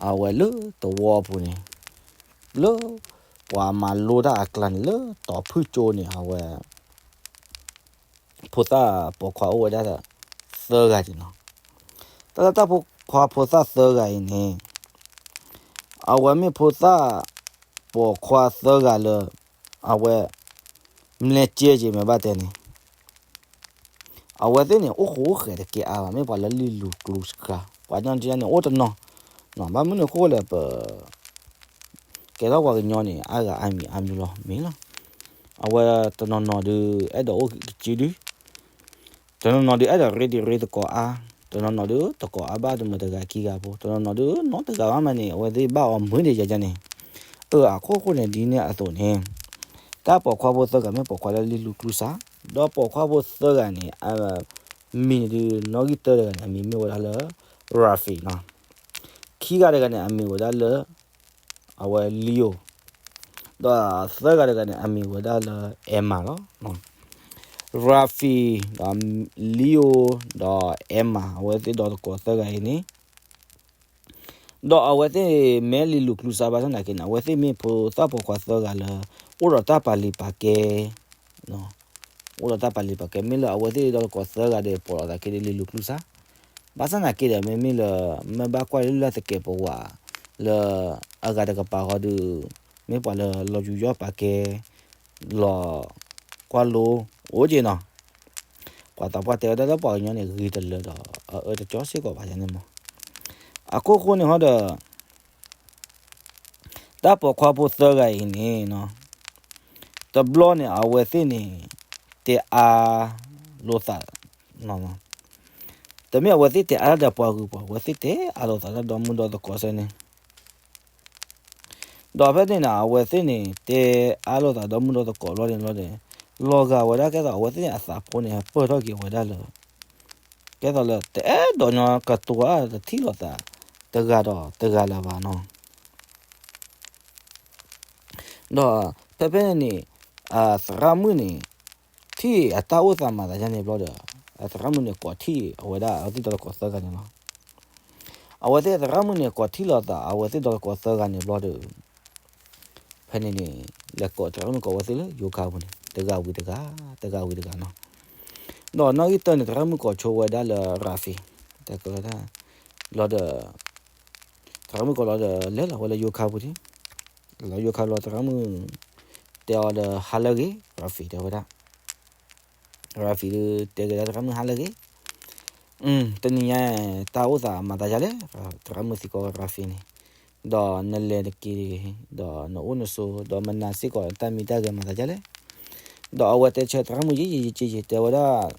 အဝဲလၢတဝီပူၤန့ၣ် လၢပှၤမၤလိတၢ်အကျါန့ၣ် လၢတီၤဖုၣ်ကၠိန့ၣ် အဝဲ ဖိသၣ်ပိာ်ခွါအိၣ်ဝဲဒၣ်သၢဂၤန့ၣ်လီၤ. တၢ်လၢတၢ်ပိာ်ခွါဖိသၣ်သၢဂၤအံၤန့ၣ် အဝဲမ့ၢ်ဖိသၣ်ပိာ်ခွါသၢဂၤလၢ အဝဲ မလဲကဲက့ၤ မ့ၢ်ဘၣ်တဲန့ၣ် အဝဲသ့ၣ်န့ၣ် အိၣ်ဃိအိၣ်ဃဲးတကဲအါဘၣ်, မ့ၢ်ပှၤလၢလံာ်လူၤကျူစှၤ, ပှၤကညီန့ၣ် အိၣ်တနီၤ, ဘၣ်မနုၤအဃိလဲၣ် ပ ကဲထီၣ်ပှၤကညီန့ၣ် အါဂၤအါမံၤအါမံၤလီၤ မ့ၢ်လီၤ. အဝဲတနီၤနီၤဒုး အဲၣ်ဒိးအိၣ်ကစုဒု, တနီၤနီၤဒုး အဲၣ်ဒိးရ့တံၤရ့သကိးအါ, တနီၤနီၤဒုး သကိးအါဘၣ်တမုာ်တဂၤခံဂၤဖိ, တနီၤနီၤဒုး နီတဂၤဘၣ်မးန့ၣ် အဝဲသ့ၣ်ဘၣ်အီၤမုာ်ဒံးယၤန့ၣ်. အခိၣ်ဃိန့ၣ် ဒ်န့ၣ်အသိးန့ၣ် တၢ်ပိာ်ခွါဖိသၢဂၤ မ့ၢ်ပိာ်ခွါလၢလံာ်လူၤကျူစှၤ, ဒီးပိာ်ခွါဖိသၢဂၤန့ၣ် အမံၤန့ၣ်ဒုး နီၣ်ဂံၢ်တၢတဂၤန့ၣ် အမံၤမ့ၢ်ဝဲဒၣ်လၢ Rafi နီၤ, ခံဂၤတဂၤန့ၣ် အမံၤဝဲဒၣ်လၢ အဝဲ Leo, ဒီးသၢဂၤတဂၤန့ၣ် အမံၤဝဲဒၣ်လၢ Emma လီၤ. Rafi ဒီး Leo ဒီး Emma အဝဲသ့ၣ်ဒီသကိးသၢဂၤအံၤန့ၣ် ဒီးအဝဲသ့ၣ်မ့ၢ်လံာ်လူၤကျူစှၤဘၣ်ဆၣ်သနာ်က့န့ၣ် အဝဲသ့ၣ်မ့ၢ်ဖိသၣ်ပိာ်ခွါသၢဂၤလၢ အိၣ်ဒီးတၢ်ပာ်လုၢ်ပာ်ကဲ, အိၣ်ဒီးတၢ်ပာ်လုၢ်ပာ်ကဲ မ့ၢ်လၢအဝဲသ့ၣ်ဒီသကိးသၢဂၤဒီး ပိာ်လိာ်သးက့ၤဒီးလံာ်လူၤကျူစှၤ, ဘၣ်ဆၣ်သနာ်က့ဒီး မ့မ့ၢ်လၢ မ့ၢ်ဘၣ်ကွၢ်လၢလၢ်သကဲးပဝး လၢအဂၤတကပၤဃီဒီး မ့ၢ်ပှၤလၢလီၤယူးယီၣ်ပာ်ကဲ လီၤကွၢ်လိ အိၣ်က့ၤနီၤ, ပှၤသးပှၢ်တဲဝဲဒၣ်လၢပှၤကညီန့ၣ် ဂ့ၤတလၢဒီး အအၢတကၠီစ့ၢ်ကီးဘၣ်န့ၣ်မး. အခိၣ်ဃိန့ၣ်ဟီဒီး တၢ်ပိာ်ခွါဖိသၢဂၤအံၤန့ၣ် တဘျီန့ၣ် အဝဲသ့ၣ်န့ၣ် တဲအါလိာ်သး, တမ့ၢ်အဝဲသ့ၣ်တဲအါတၢ်ဒီးပှၤဂုၤပှၤဂၤ, အဝဲသ့ၣ်တဲအါလိာ်သးလၢဒီမုၢ်ဒီသကိးစ့ၢ်န့ၣ် ဒီးဖဲန့ၣ်န့ၣ် အဝဲသ့ၣ်န့ၣ် တဲအါလိာ်သးဒီမုၢ်ဒီသကိးဘျီန့ၣ်ဘျီန့ၣ် လီၤဂာ်ဝဲဒၣ်ကဲသိး အဝဲသ့ၣ်န့ၣ်အသးဖိန့ၣ် ဟဲပၢၢ်ထီၣ်က့ၤဝဲဒၣ်လၢ ကဲသိးလၢ တအဲၣ်ဒိးညီကတိၤဧါ တထံၣ်လိာ်သး တဂၤဒီးတဂၤလၢၤဘၣ်နီၤ. ဒီးဖဲဖဲန့ၣ်န့ၣ် အသရၣ်မုၣ်န့ၣ် ထံၣ်အတၢ်အိၣ်သးမၤသးဒ်န့ၣ်ဘျီဒီး အသရၣ်မုၣ်န့ၣ် ကိးထီၣ်အဝဲဒၣ်အဝဲသ့ၣ်ဒီသကိးသၢဂၤန့ၣ်လီၤ. အဝဲသ့ၣ်အသရၣ်မုၣ်န့ၣ် ကိးထီၣ်လိာ်သး အဝဲသ့ၣ်ဒီသကိးသၢဂၤန့ၣ်ဘျီဒီး ဖဲန့ၣ်န့ၣ် လဲၤကိးသရၣ်မုၣ်ကိးဝဲသ့ၣ်လၢယိၤခါပူၤန့ၣ် တဂၤဝံၤတဂၤ တဂၤဝံၤတဂၤနီၤ. ဒီးနီၣ်ဂံၢ်တၢန့ၣ် သရၣ်မုၣ်ကိးဆိဝဲဒၣ်လၢ Rafi တၢ်ကဝဲဒၣ် လီၤဒီး သရၣ်မုၣ်ကိးလီၤဒီး လဲၤလီၤဝဲလၢယိၤခါပူၤန့ၣ် လီၤယိၤခါလီၤ သရၣ်မုၣ် တဲအီၤဒီးဟါလၢအဂ့ၤ Rafi တဲဝဲဒၣ်. Rafi ဒုးတဲက့ၤလၢသရၣ်မုၣ်ဟါလၢအဂ့ၤ, တနံၤညါ တၢ်အိၣ်သးမၤသးဒ်လဲၣ်, သရၣ်မုၣ်သံကွၢ်ဝဲ Rafi န့ၣ်, ဒီးနလဲၤတက့ၢ်, ဒီးနအိၣ်နဆိး ဒီးမနၤစ့ၢ်ကီး တၢ်မံတၢ်ဂဲၤမၤသးဒ်လဲၣ်. ဒီးအဝဲတဲဆၢသရၣ်မုၣ်ယံာ်ယံာ်ယံာ်ယံာ် တဲဝဲဒၣ်,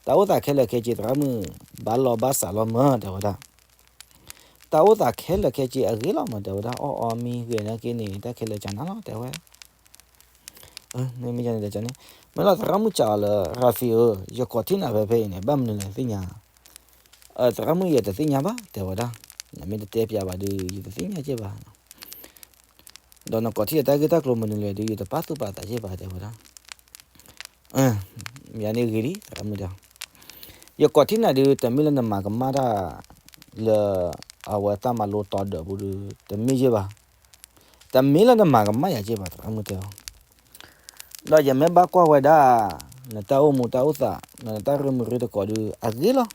တၢ်အိၣ်သးခဲလၢာ်ခဲဆ့ သရၣ်မုၣ် ဘၣ်လီၤဘၣ်စးလီၤမၢ တဲဝဲဒၣ်. တၢ်အိၣ်သးခဲလၢာ်ခဲဆ့အဂ့ၤလီၤမၢ တဲဝဲဒၣ်, အီၣ်အီမံဂ့ၤနာ်က့န့ၣ် တၢ်ခဲလၢာ်ကနၤလီၤ တဲဝဲ. မ့ၢ်န့ၣ်, မ့ၢ်လီၤသရၣ်မုၣ်စံးအီၤလၢ Rafi ဧၢ, ယကိးထံၣ်နၤဖဲဖဲအံၤန့ၣ် ဘၣ်မနုၤလဲၣ်သ့ၣ်ညါ, သရၣ်မုၣ်ယတသ့ၣ်ညါဘၣ် တဲဝဲဒၣ်, နမ့ၢ်တတဲပၠးဘၣ်ဒီး ယတသ့ၣ်ညါက့ၢ်ဘၣ်, ဒီးနကိးထံၣ်အတၢ်ဂ့ၢ်တၢ်ကျိၤမနုၤလဲၣ်ဒီး ယတပာ်သူၣ်ပာ်သးက့ၢ်ဘၣ် တဲဝဲဒၣ်. ယၤန့ၣ်ဂ့ၤလံ သရၣ်မုၣ်တဲ, ယကိးထံၣ်နၤဒုး တမ့ၢ်လၢနမၤကမၣ်တၢ် လၢ အဝဲတၢ်မၤလိတီၤဒၢးပူၤဒီး တမ့ၢ်က့ၢ်ဘၣ်, တမ့ၢ်လၢနမၤကမၣ်ယၤက့ၢ်ဘၣ် သရၣ်မုၣ်တဲအီၤ, ဒီးယမ့ၢ်ဘၣ်ကွၢ်ဝဲဒၣ် နတၢ်အိၣ်မူတၢ်အိၣ်သး နတၢ်ရ့မုာ်ရ့တကိးဒီး အဂ့ၤလီၤ.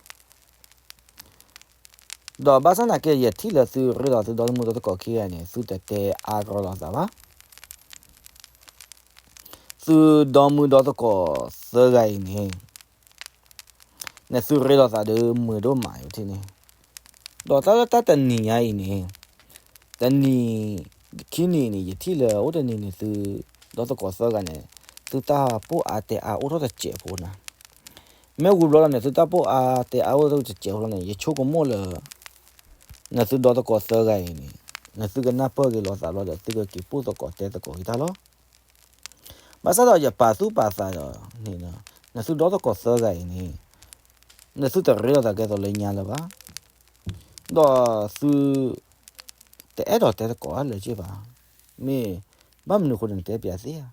ဒီးဘၣ်ဆၣ်နာ်က့ ယထံၣ်လၢသုရ့ဒီးသုဒီမုၢ်ဒီသကိးခံဂၤန့ၣ် သုတတဲအါကရီလိာ်သးဘၣ်. သုဒီမုၢ်ဒီသကိးသၢဂၤအံၤန့ၣ် နသုရ့လိာ်သးဒီးမုာ်ဒိၣ်မးယထံၣ်န့ၣ်, ဒီးတၢ်လၢတၢ်တနံၤညါအံၤန့ၣ်, တနံၤခံနံၤန့ၣ် ယထံၣ်လၢအိၣ်တနံၤန့ၣ် သုဒီသကိးသၢဂၤန့ၣ် သုတၢ်ပိၢ်အါတဲအါအိၣ်ထီၣ်တစဲးဖိနၤ, မ့ၢ်ဝံၤဘျီလီၤန့ၣ် သုတၢ်ပိၢ်အါတဲအါအိၣ်ထီၣ်တစဲးဖိလီၤန့ၣ် ယဆိကမိၣ်လၢ နသုဒီသကိးသၢဂၤအံၤန့ၣ် နသုကနၢ်ပၢၢ်က့ၤလိာ်သးလီၤဒီး သုကက့ၤပိၢ်သကိးတဲသကိးက့ၤတၢ်လီၤ. ဘၣ်ဆၣ်ဒီးယပာ်သူၣ်ပာ်သးဒီးန့ၣ်, နသုဒီသကိးသၢဂၤအံၤန့ၣ် နသုတရ့လိာ်သးကဲသိးလၢညါလၢၤဘၣ်, ဒီးသု တအဲၣ်ဒိးတဲသကိးအါလၢၤက့ၢ်ဘၣ်. မ့ၢ် ဘၣ်မနုၤဃိနတဲပၠးသ့ဧါ.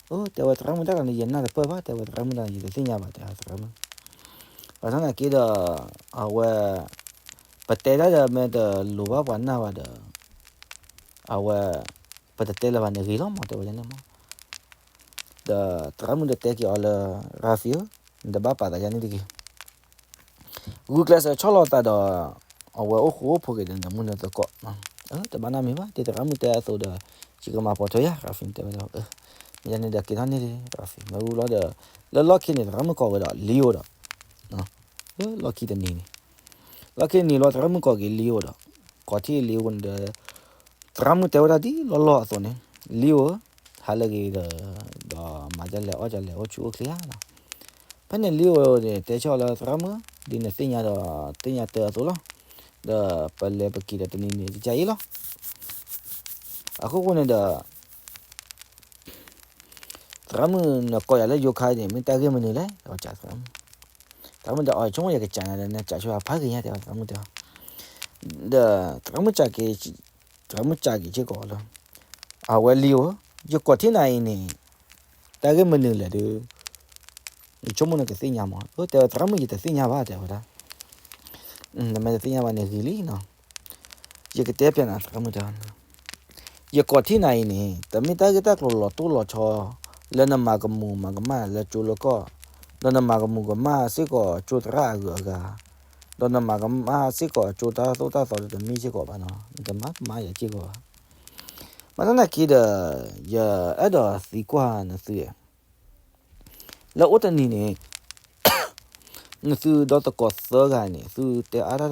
အိ တဲဝဲသရၣ်မုၣ်တၢ်လီၤန့ၣ် ယနၢ်တပၢၢ်ဘၣ်, တဲဝဲသရၣ်မုၣ်တၢ်န့ၣ် ယတသ့ၣ်ညါဘၣ် တဲသရၣ်မုၣ်. ဘၣ်ဆၣ်သနာ်က့ဒီး အဝဲ ပတဲဒၣ်ဒီးမ့ၢ်တလိၤဘၣ်ပှၤနၢ်ဘၣ်ဒီး အဝဲ ပတတဲလၢၤဘၣ်န့ၣ်ဂ့ၤလီၤမး တဲဝဲန့ၣ်မး. ဒီးသရၣ်မုၣ်ဒီးတဲက့ၤအီၤလၢ Rafi ဧၢ, နတဘၣ်ပာ်သးယါန့ၣ်တဂ့ၤ. ဂုာ်ကျဲးစၢးဆီၣ်လီၤသးဒီး အဝဲအိၣ်ဃူအိၣ်ဖိးက့ၤဒီးနမုၢ်နသကိး, တဘၣ်နီတမံၤဘၣ်, ဒ်သရၣ်မုၣ်တဲအသိးဒီး ယကမၤပိာ်ထွဲယၤ Rafi တဲဝဲဒၣ်, မ့ၢ်န့ၣ်ဒီးက့ၤထီၣ်န့ၢ် Rafi မ့ၢ်ဝံၤလီၤဒီး လၢလီၢ်ခံန့ၣ် သရၣ်မုၣ်ကိးဝဲဒီး Leo ဒီး လၢလီၢ်ခံတနံၤန့ၣ်, လီၢ်ခံတနံၤလီၤ သရၣ်မုၣ်ကိးက့ၤ Leo ဒီး ကိးထံၣ် Leo န့ၣ်ဒီး သရၣ်မုၣ်တဲဝဲဒၣ်ဒ်လီၢ်လီၢ်အသိးန့ၣ်, Leo ဧၢ, ဟါလၢအဂ့ၤဒီး ဒီးမၤဒ်လဲၣ်အီၣ်ဒ်လဲၣ် အိၣ်ဆူၣ်အိၣ်ချ့ဧါ. ဖဲန့ၣ် Leo န့ၣ် တဲဆၢလၢသရၣ်မုၣ် ဒ်နသ့ၣ်ညါဒီး သ့ၣ်ညါတၢ်အသိးလီၤ. ဒီးပလဲၤပက့ၤဒီးတနံၤန့ၣ် ကစၢ်အံၤလီၤ. အဃိဃိန့ၣ်ဒီး သရၣ်မုၣ်နကိးယၤလၢယိၤခါန့ၣ် မ့ၢ်တၢ်ဂ့ၢ်မနုၤလဲၣ် တဲဝဲသရၣ်မုၣ်. သရၣ်မုၣ်တဲအီၤ ဆိကမိၣ်ယကစံးနၤဒီး နစံးဆိဖးဂ့ၤညါ တဲဝဲသရၣ်မုၣ်တဲအီၤ. ဒီးသရၣ်မုၣ်စံးက့ၤ, သရၣ်မုၣ်စံးက့ၤစ့ၢ်ကီးလၢ အဝဲ Leo ဧၢ, ယကိးထံၣ်နၤအံၤန့ၣ် တၢ်ဂ့ၢ်မနုၤလဲၣ်ဒီး ယဆိကမိၣ်နကသ့ၣ်ညါမး. တဲဝဲသရၣ်မုၣ်ယတသ့ၣ်ညါဘၣ် တဲဝဲဒၣ်. နမ့ၢ်တသ့ၣ်ညါဘၣ်န့ၣ်ဂ့ၤလံနီၤ. ယကတဲပျးနၤသရၣ်မုၣ်တဲ ယကိးထံၣ်နၤအံၤန့ၣ် တမ့ၢ်တၢ်ဂ့ၢ်တၢ်ကျိၤလီၤတိၢ်လီၤဆီ လၢနမၤကမူးမၤကမၣ်လၢကၠိလၢကီၢ်, ဒီးနမၤကမူးကမၣ်စ့ၢ်ကီးကၠိသရၣ်အဂုၤအဂၤ, ဒီးနမၤကမၣ်စ့ၢ်ကီးကၠိတၢ်သိၣ်တၢ်သီဒီးတမ့ၢ်စ့ၢ်ကီးဘၣ်နီၤ, နတမၤကမၣ်ယၤစ့ၢ်ကီးဘၣ်. ဘၣ်ဆၣ်သနာ်က့ဒီး ယအဲၣ်ဒိးသံကွၢ်နသု လၢအိၣ်တနံၤန့ၣ် နသုဒီသကိးသၢဂၤန့ၣ် သုတဲအါတၢ်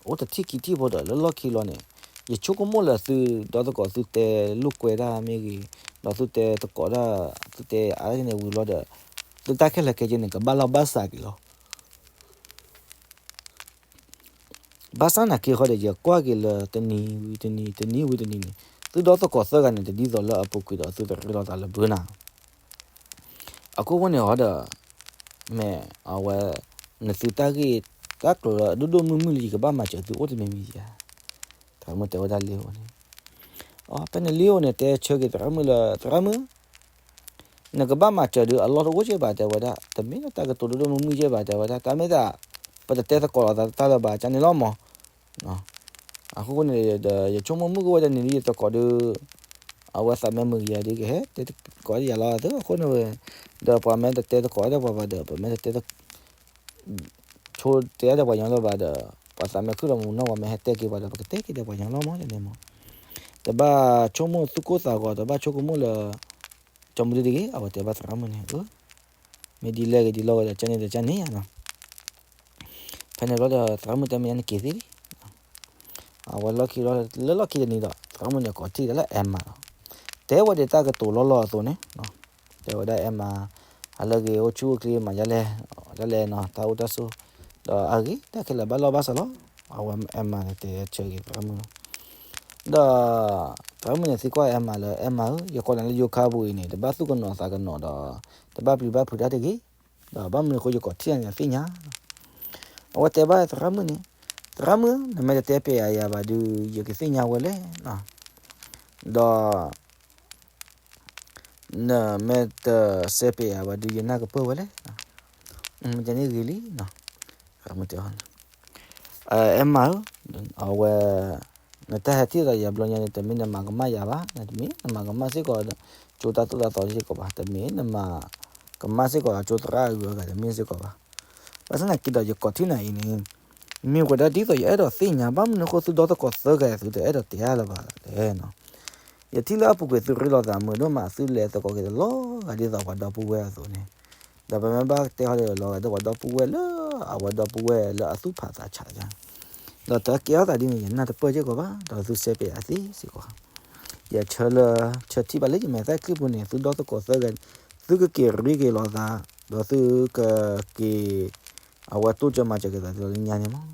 အိၣ်တထံၣ်ခံထံၣ်ဖိဒီး လၢလီၢ်ခံလီၤန့ၣ် ယဆိကမိၣ်လၢသုဒီသကိးသုတဲလိာ်ကွဲတၢ်မ့ၢ်ဂ့ၤ, ဒီးသုတဲသကိးတၢ် သုတဲအါတၢ်န့ၣ်ဝံၤလီၤဒီး သုတၢ်ခဲလၢာ်ခဲဆ့န့ၣ် ကဘၣ်လီၢ်ဘၣ်စးက့ၤလီၤ. ဘၣ်ဆၣ်နာ်က့ဃီဒီး ယကွၢ်က့ၤလၢတနံၤဝံၤတနံၤ တနံၤဝံၤတနံၤန့ၣ် သုဒီသကိးသၢဂၤန့ၣ် တဒ်သိးလၢအပူၤကွံာ်ဒီးသုတရ့လိာ်သးလၢၤဘၣ်နၤ. အခိၣ်ဃိန့ၣ်ဟီဒီး မ့ၢ်အဝဲ နသုတၢ်ဂ့ၢ်တၢ်ကျိၤလၢအဒိၣ်ဒိၣ်မုၢ်မုၢ်လၢယကဘၣ်မၤစၢၤသုအိၣ်တမံၤမံၤဧါ. သရၣ်မုၣ်တဲဝဲဒၣ်လံဧိၤန့ၣ်, အဖဲန့ၣ်လံဧိၤန့ၣ် တဲဆၢက့ၤသရၣ်မုၣ်လၢ သရၣ်မုၣ် နကဘၣ်မၤစၢၤဒီးအလီၢ်တအိၣ်က့ၢ်ဘၣ်တဲဝဲဒၣ်, တမ့ၢ်လၢတၢ်ကတိၤဒိၣ်ဒိၣ်မုၢ်မုၢ်က့ၢ်ဘၣ်တဲဝဲဒၣ်, တၢ်မ့ၢ်သး ပတတဲသကိးလိာ်သးတၢ်လၢၤဘၣ် ကန့ၣ်လီၤမး. အဃိန့ၣ်ဒီး ယဆိကမိၣ်မုၢ်ကဝဲတနံၤဒီးယသကိးဒီး အဝဲသးမ့ၢ်မုာ်ကယၤဒီးကဟဲတဲသကိးယၤလီၤသ့အဃိန့ၣ်ဝဲ, ဒီးပှၤမ့ၢ်တတဲသကိးဒီးပှၤဘၣ်ဒီး ပမ့ၢ်တတဲ ဆိတဲဒီးပှၤညီလီၤဘၣ်ဒီး ပှၤသးမ့ၢ်ခုၣ်လီၤမူနီၢ် ပှၤမ့ၢ်ဟဲတဲက့ၤပှၤဒီး ပကတဲက့ၤဒီးပှၤညီလီၤမးန့ၣ်မး. တဘၣ်ဆိကမိၣ်သူၣ်ကိၢ်သးဂီၤ တဘၣ်ဆိကမိၣ်လၢ ကၠီမူဒုတဂ့ၤ အဝဲတဲဘၣ်သရၣ်မုၣ်န့ၣ်, မ့ၢ်ဒ်လဲၣ်ဂ့ၤဒ်လဲၣ်ဂ့ၤဒီး ကန့ၣ်ဒီးကန့ၣ်ယါနီၤ. ဖဲန့ၣ်ဘျီဒီး သရၣ်မုၣ်တဲမ့ၢ်ယါနက့ၤသ့လံ. အဝဲလီၢ်ခံဘျီ လၢလီၢ်ခံတနံၤဒီး သရၣ်မုၣ်န့ၣ်ကိးထံၣ်ဒီးလၢအဲမၤလီၤ. တဲဝဲဒၣ်တၢ်ကတိၤလီၢ်လီၢ်အသိးန့ၣ်, တဲဝဲဒၣ်အဲမၤ, အလၢဂ့ၤ အိၣ်ဆူၣ်အိၣ်ချ့မၤဒ်လဲၣ်, ဒ်လဲၣ်နီၤ တၢ်အိၣ်တၢ်ဆိး, ဒီးအဂ့ၤ တၢ်ခဲလၢာ်ဘၣ်လီၢ်ဘၣ်စးလီၤ. အဝဲအဲမၤန့ၣ်တဲဆၢက့ၤသရၣ်မုၣ်လီၤ. ဒီး သရၣ်မုၣ်န့ၣ်သံကွၢ်အဲမၤလၢ အဲမၤဧၢ, ယကိးနၤလၢယိၤခါပူၤအံၤန့ၣ် တဘၣ်သူၣ်ကနိးသးကနိးဒီး တဘၣ်ပျံၤဘၣ်ဖုးတၢ်တဂ့ၤ, ဒီးဘၣ်မနုၤအဃိယကိးထံၣ်နၤန့ၣ်သ့ၣ်ညါ. အဝဲတဲဘၣ်သရၣ်မုၣ်န့ၣ်, သရၣ်မုၣ် နမ့ၢ်တတဲပျဲယၤဘၣ်ဒုး ယကသ့ၣ်ညါဝဲလဲၣ်, ဒီး နမ့ၢ်တစဲပျဲယၤဘၣ်ဒုး ယနၢ်ကပၢၢ်ဝဲလဲၣ်. မ့ၢ်တန့ၢ်ဂ့ၤလံ, အဲမၤဧၢ, အဝဲ နတၢ်ဟဲထံၣ်ဒီးယၤဘျီညါန့ၣ် တမ့ၢ်နမၤကမၣ်ယၤဘၣ်, နတမ့ၢ်နမၤကမၣ်စ့ၢ်ကီး ကၠိတၢ်သိၣ်တၢ်သီစ့ၢ်ကီးဘၣ်, တမ့ၢ်နမၤကမၣ်စ့ၢ်ကီး ကၠိသရၣ်အဂုၤအဂၤတမ့ၢ်စ့ၢ်ကီးဘၣ်. ဘၣ်ဆၣ်သနာ်က့ဒီး ယကိးထံၣ်နၤအံၤန့ၣ် မ့ၢ်ဝဲဒၣ်ဒ်သိးယအဲၣ်ဒိးသ့ၣ်ညါ ဘၣ်မနုၤအဃိသုဒီသကိးသၢဂၤအံၤ သုတအဲၣ်ဒိးတဲအါလၢၤဘၣ်လဲၣ်နီၤ. ယထံၣ်လၢအပူၤကွံာ်သုရ့လိာ်သးမုာ်ဒိၣ်မး သုလဲၤသကိးက့ၤတလီၤဂာ်ဒ်သိးပှၤဒီပုၢ်ဝဲၢ်အသိးန့ၣ်, ဒီးပမ့ၢ်ဘၣ်တဲဟီဒီး လီၤဂာ်ဒ်သိးပှၤဒီပုၢ်ဝဲၢ်လၢအသူၣ်ဖးသးဆးယါ, ဒီးတၢ်ကဲထီၣ်သးဒ်န့ၣ် ယနၢ်တပၢၢ်စ့ၢ်ကီးဘၣ်, ဒီးသုစဲပျဲယၤသ့စ့ၢ်ကီး. ယဆၢလၢ ဆၢထံၣ်ဘၣ်လၢယမဲာ်သၣ်ချံပူၤန့ၣ် သုဒီသကိးသၢဂၤန့ၣ် သုကက့ၤရ့က့ၤလိာ်သး, ဒီးသုကက့ၤ အဝဲတိစၢၤမၤစၢၤက့ၤသးဒ်သိးလၢညါန့ၣ်မး.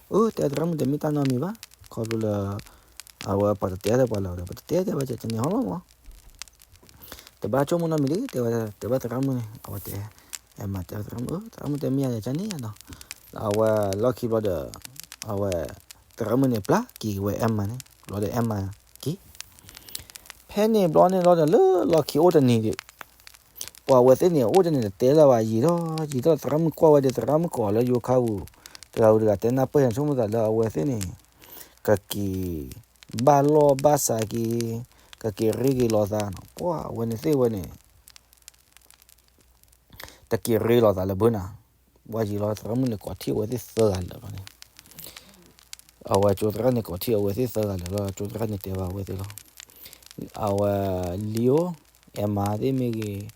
အၢ တဲသရၣ်မုၣ်တမ့ၢ်တၢ်နီတမံၤဘၣ်, ခီဖျိလၢ အဝဲပှၤတတဲတၢ်ပှၤလၢာ်ဒီး ပတတဲတဲဘၣ်ကန့ၣ်ဟီလီၤမး. တဘၣ်ဆိကမိၣ်နီတမံၤလံ, တဲဝဲ တဲဘၣ်သရၣ်မုၣ်န့ၣ် အဝဲတဲ, အဲမၤတဲသရၣ်မုၣ်, သရၣ်မုၣ်တဲမ့ၢ်ယၤန့ၣ် ကန့ၣ်ယါနီၤ. အဝဲလီၢ်ခံဘျီဒီး အဝဲ သရၣ်မုၣ်န့ၣ်ပျၢ်က့ၤဝဲအဲမၤန့ၣ် ဘျီဒီးအဲမၤက့ၤ ဖဲန့ၣ်ဘျီန့ၣ်လီၤဒီး လၢလီၢ်ခံအိၣ်တနံၤဒီး ပှၤအဝဲသ့ၣ်န့ၣ် အိၣ်တန့ၣ်တတဲလၢၤဘၣ် ယံာ်ထီၣ်ယံာ်ထီၣ် သရၣ်မုၣ်ကွၢ်ဝဲဒီး သရၣ်မုၣ်ကိးလၢယိၤခါပူၤ တဂၤဝံၤတဂၤတဲနၢ်ပၢၢ်ယဆိကမိၣ်သးလၢအဝဲသ့ၣ်န့ၣ် ကက့ၤ ဘၣ်လီၢ်ဘၣ်စးက့ၤ ကက့ၤရ့က့ၤလိာ်သးနီၤ ပှၤအဝဲန့ၣ်သ့ၣ်ဝဲန့ၣ် တက့ၤရ့လိာ်သးလၢဘၢနၤ, ပှၤယံာ်လီၤ သရၣ်မုၣ်န့ၣ်ကိးထံၣ်အဝဲသ့ၣ်သၢဂၤလၢာ်လီၤန့ၣ်, အဝဲကၠိသရၣ်န့ၣ်ကိးထံၣ်အဝဲသ့ၣ်သၢဂၤလၢာ်လီၤ ကၠိသရၣ်န့ၣ်တဲဘၣ်အဝဲသ့ၣ်လီၤ, အဝဲ လံအိၣ် အဲမၤသ့ၣ်မ့ၢ်ဂ့ၤ,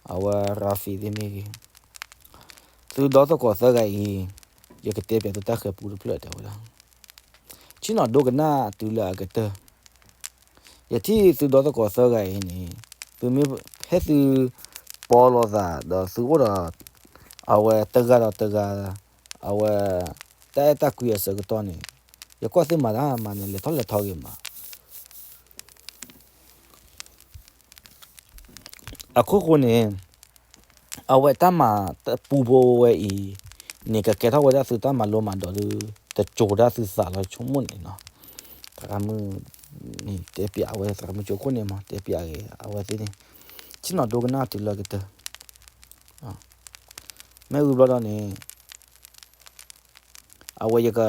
အဝဲရၤဖံးသ့ၣ်မ့ၢ်ဂ့ၤ, သုဒီသကိးသၢဂၤအံၤ ယကတဲပျးသုတၢ်ဃၤပူတဖျၢၣ်တဲဝဲဒၣ် ဆ့ၣ်နီၤဒိကနၣ်တုၤလၢအကတၢၢ်, ယထံၣ်သုဒီသကိးသၢဂၤအံၤန့ၣ် သုမ့ၢ်ဖဲသု ပီလိာ်သးဒီးသုအိၣ်ဒီး အဝဲတဂၤဒီးတဂၤ အဝဲ တၢ်အဲၣ်တၢ်ကွံအဆၢကတီၢ်န့ၣ် ယကွၢ်သုမၤတၢ်မၤန့ၣ် လဲၤထီၣ်လဲၤထီက့ၤမး အခိၣ်ဃိန့ၣ် အဝဲတၢ်မၤတပူဖိဝဲအံၤန့ၣ် ကကဲထီၣ်ဝဲဒၣ်သုတၢ်မၤလိမၤဒိးဒုး တစိၤဒၣ်သုသးလီၤဆိကမိၣ်န့ၣ်နီၤ, သရၣ်မုၣ်န့ၣ် တဲပျးအဝဲသရၣ်မုၣ်ကၠိခိၣ်န့ၣ်မး တဲပျးက့ၤအဝဲသ့ၣ်န့ၣ် ဆ့ၣ်နီၤဒိကနၣ်တုၤလၢကတၢၢ် မ့ၢ်ဝံၤဘျီဒီးန့ၣ် အဝဲယက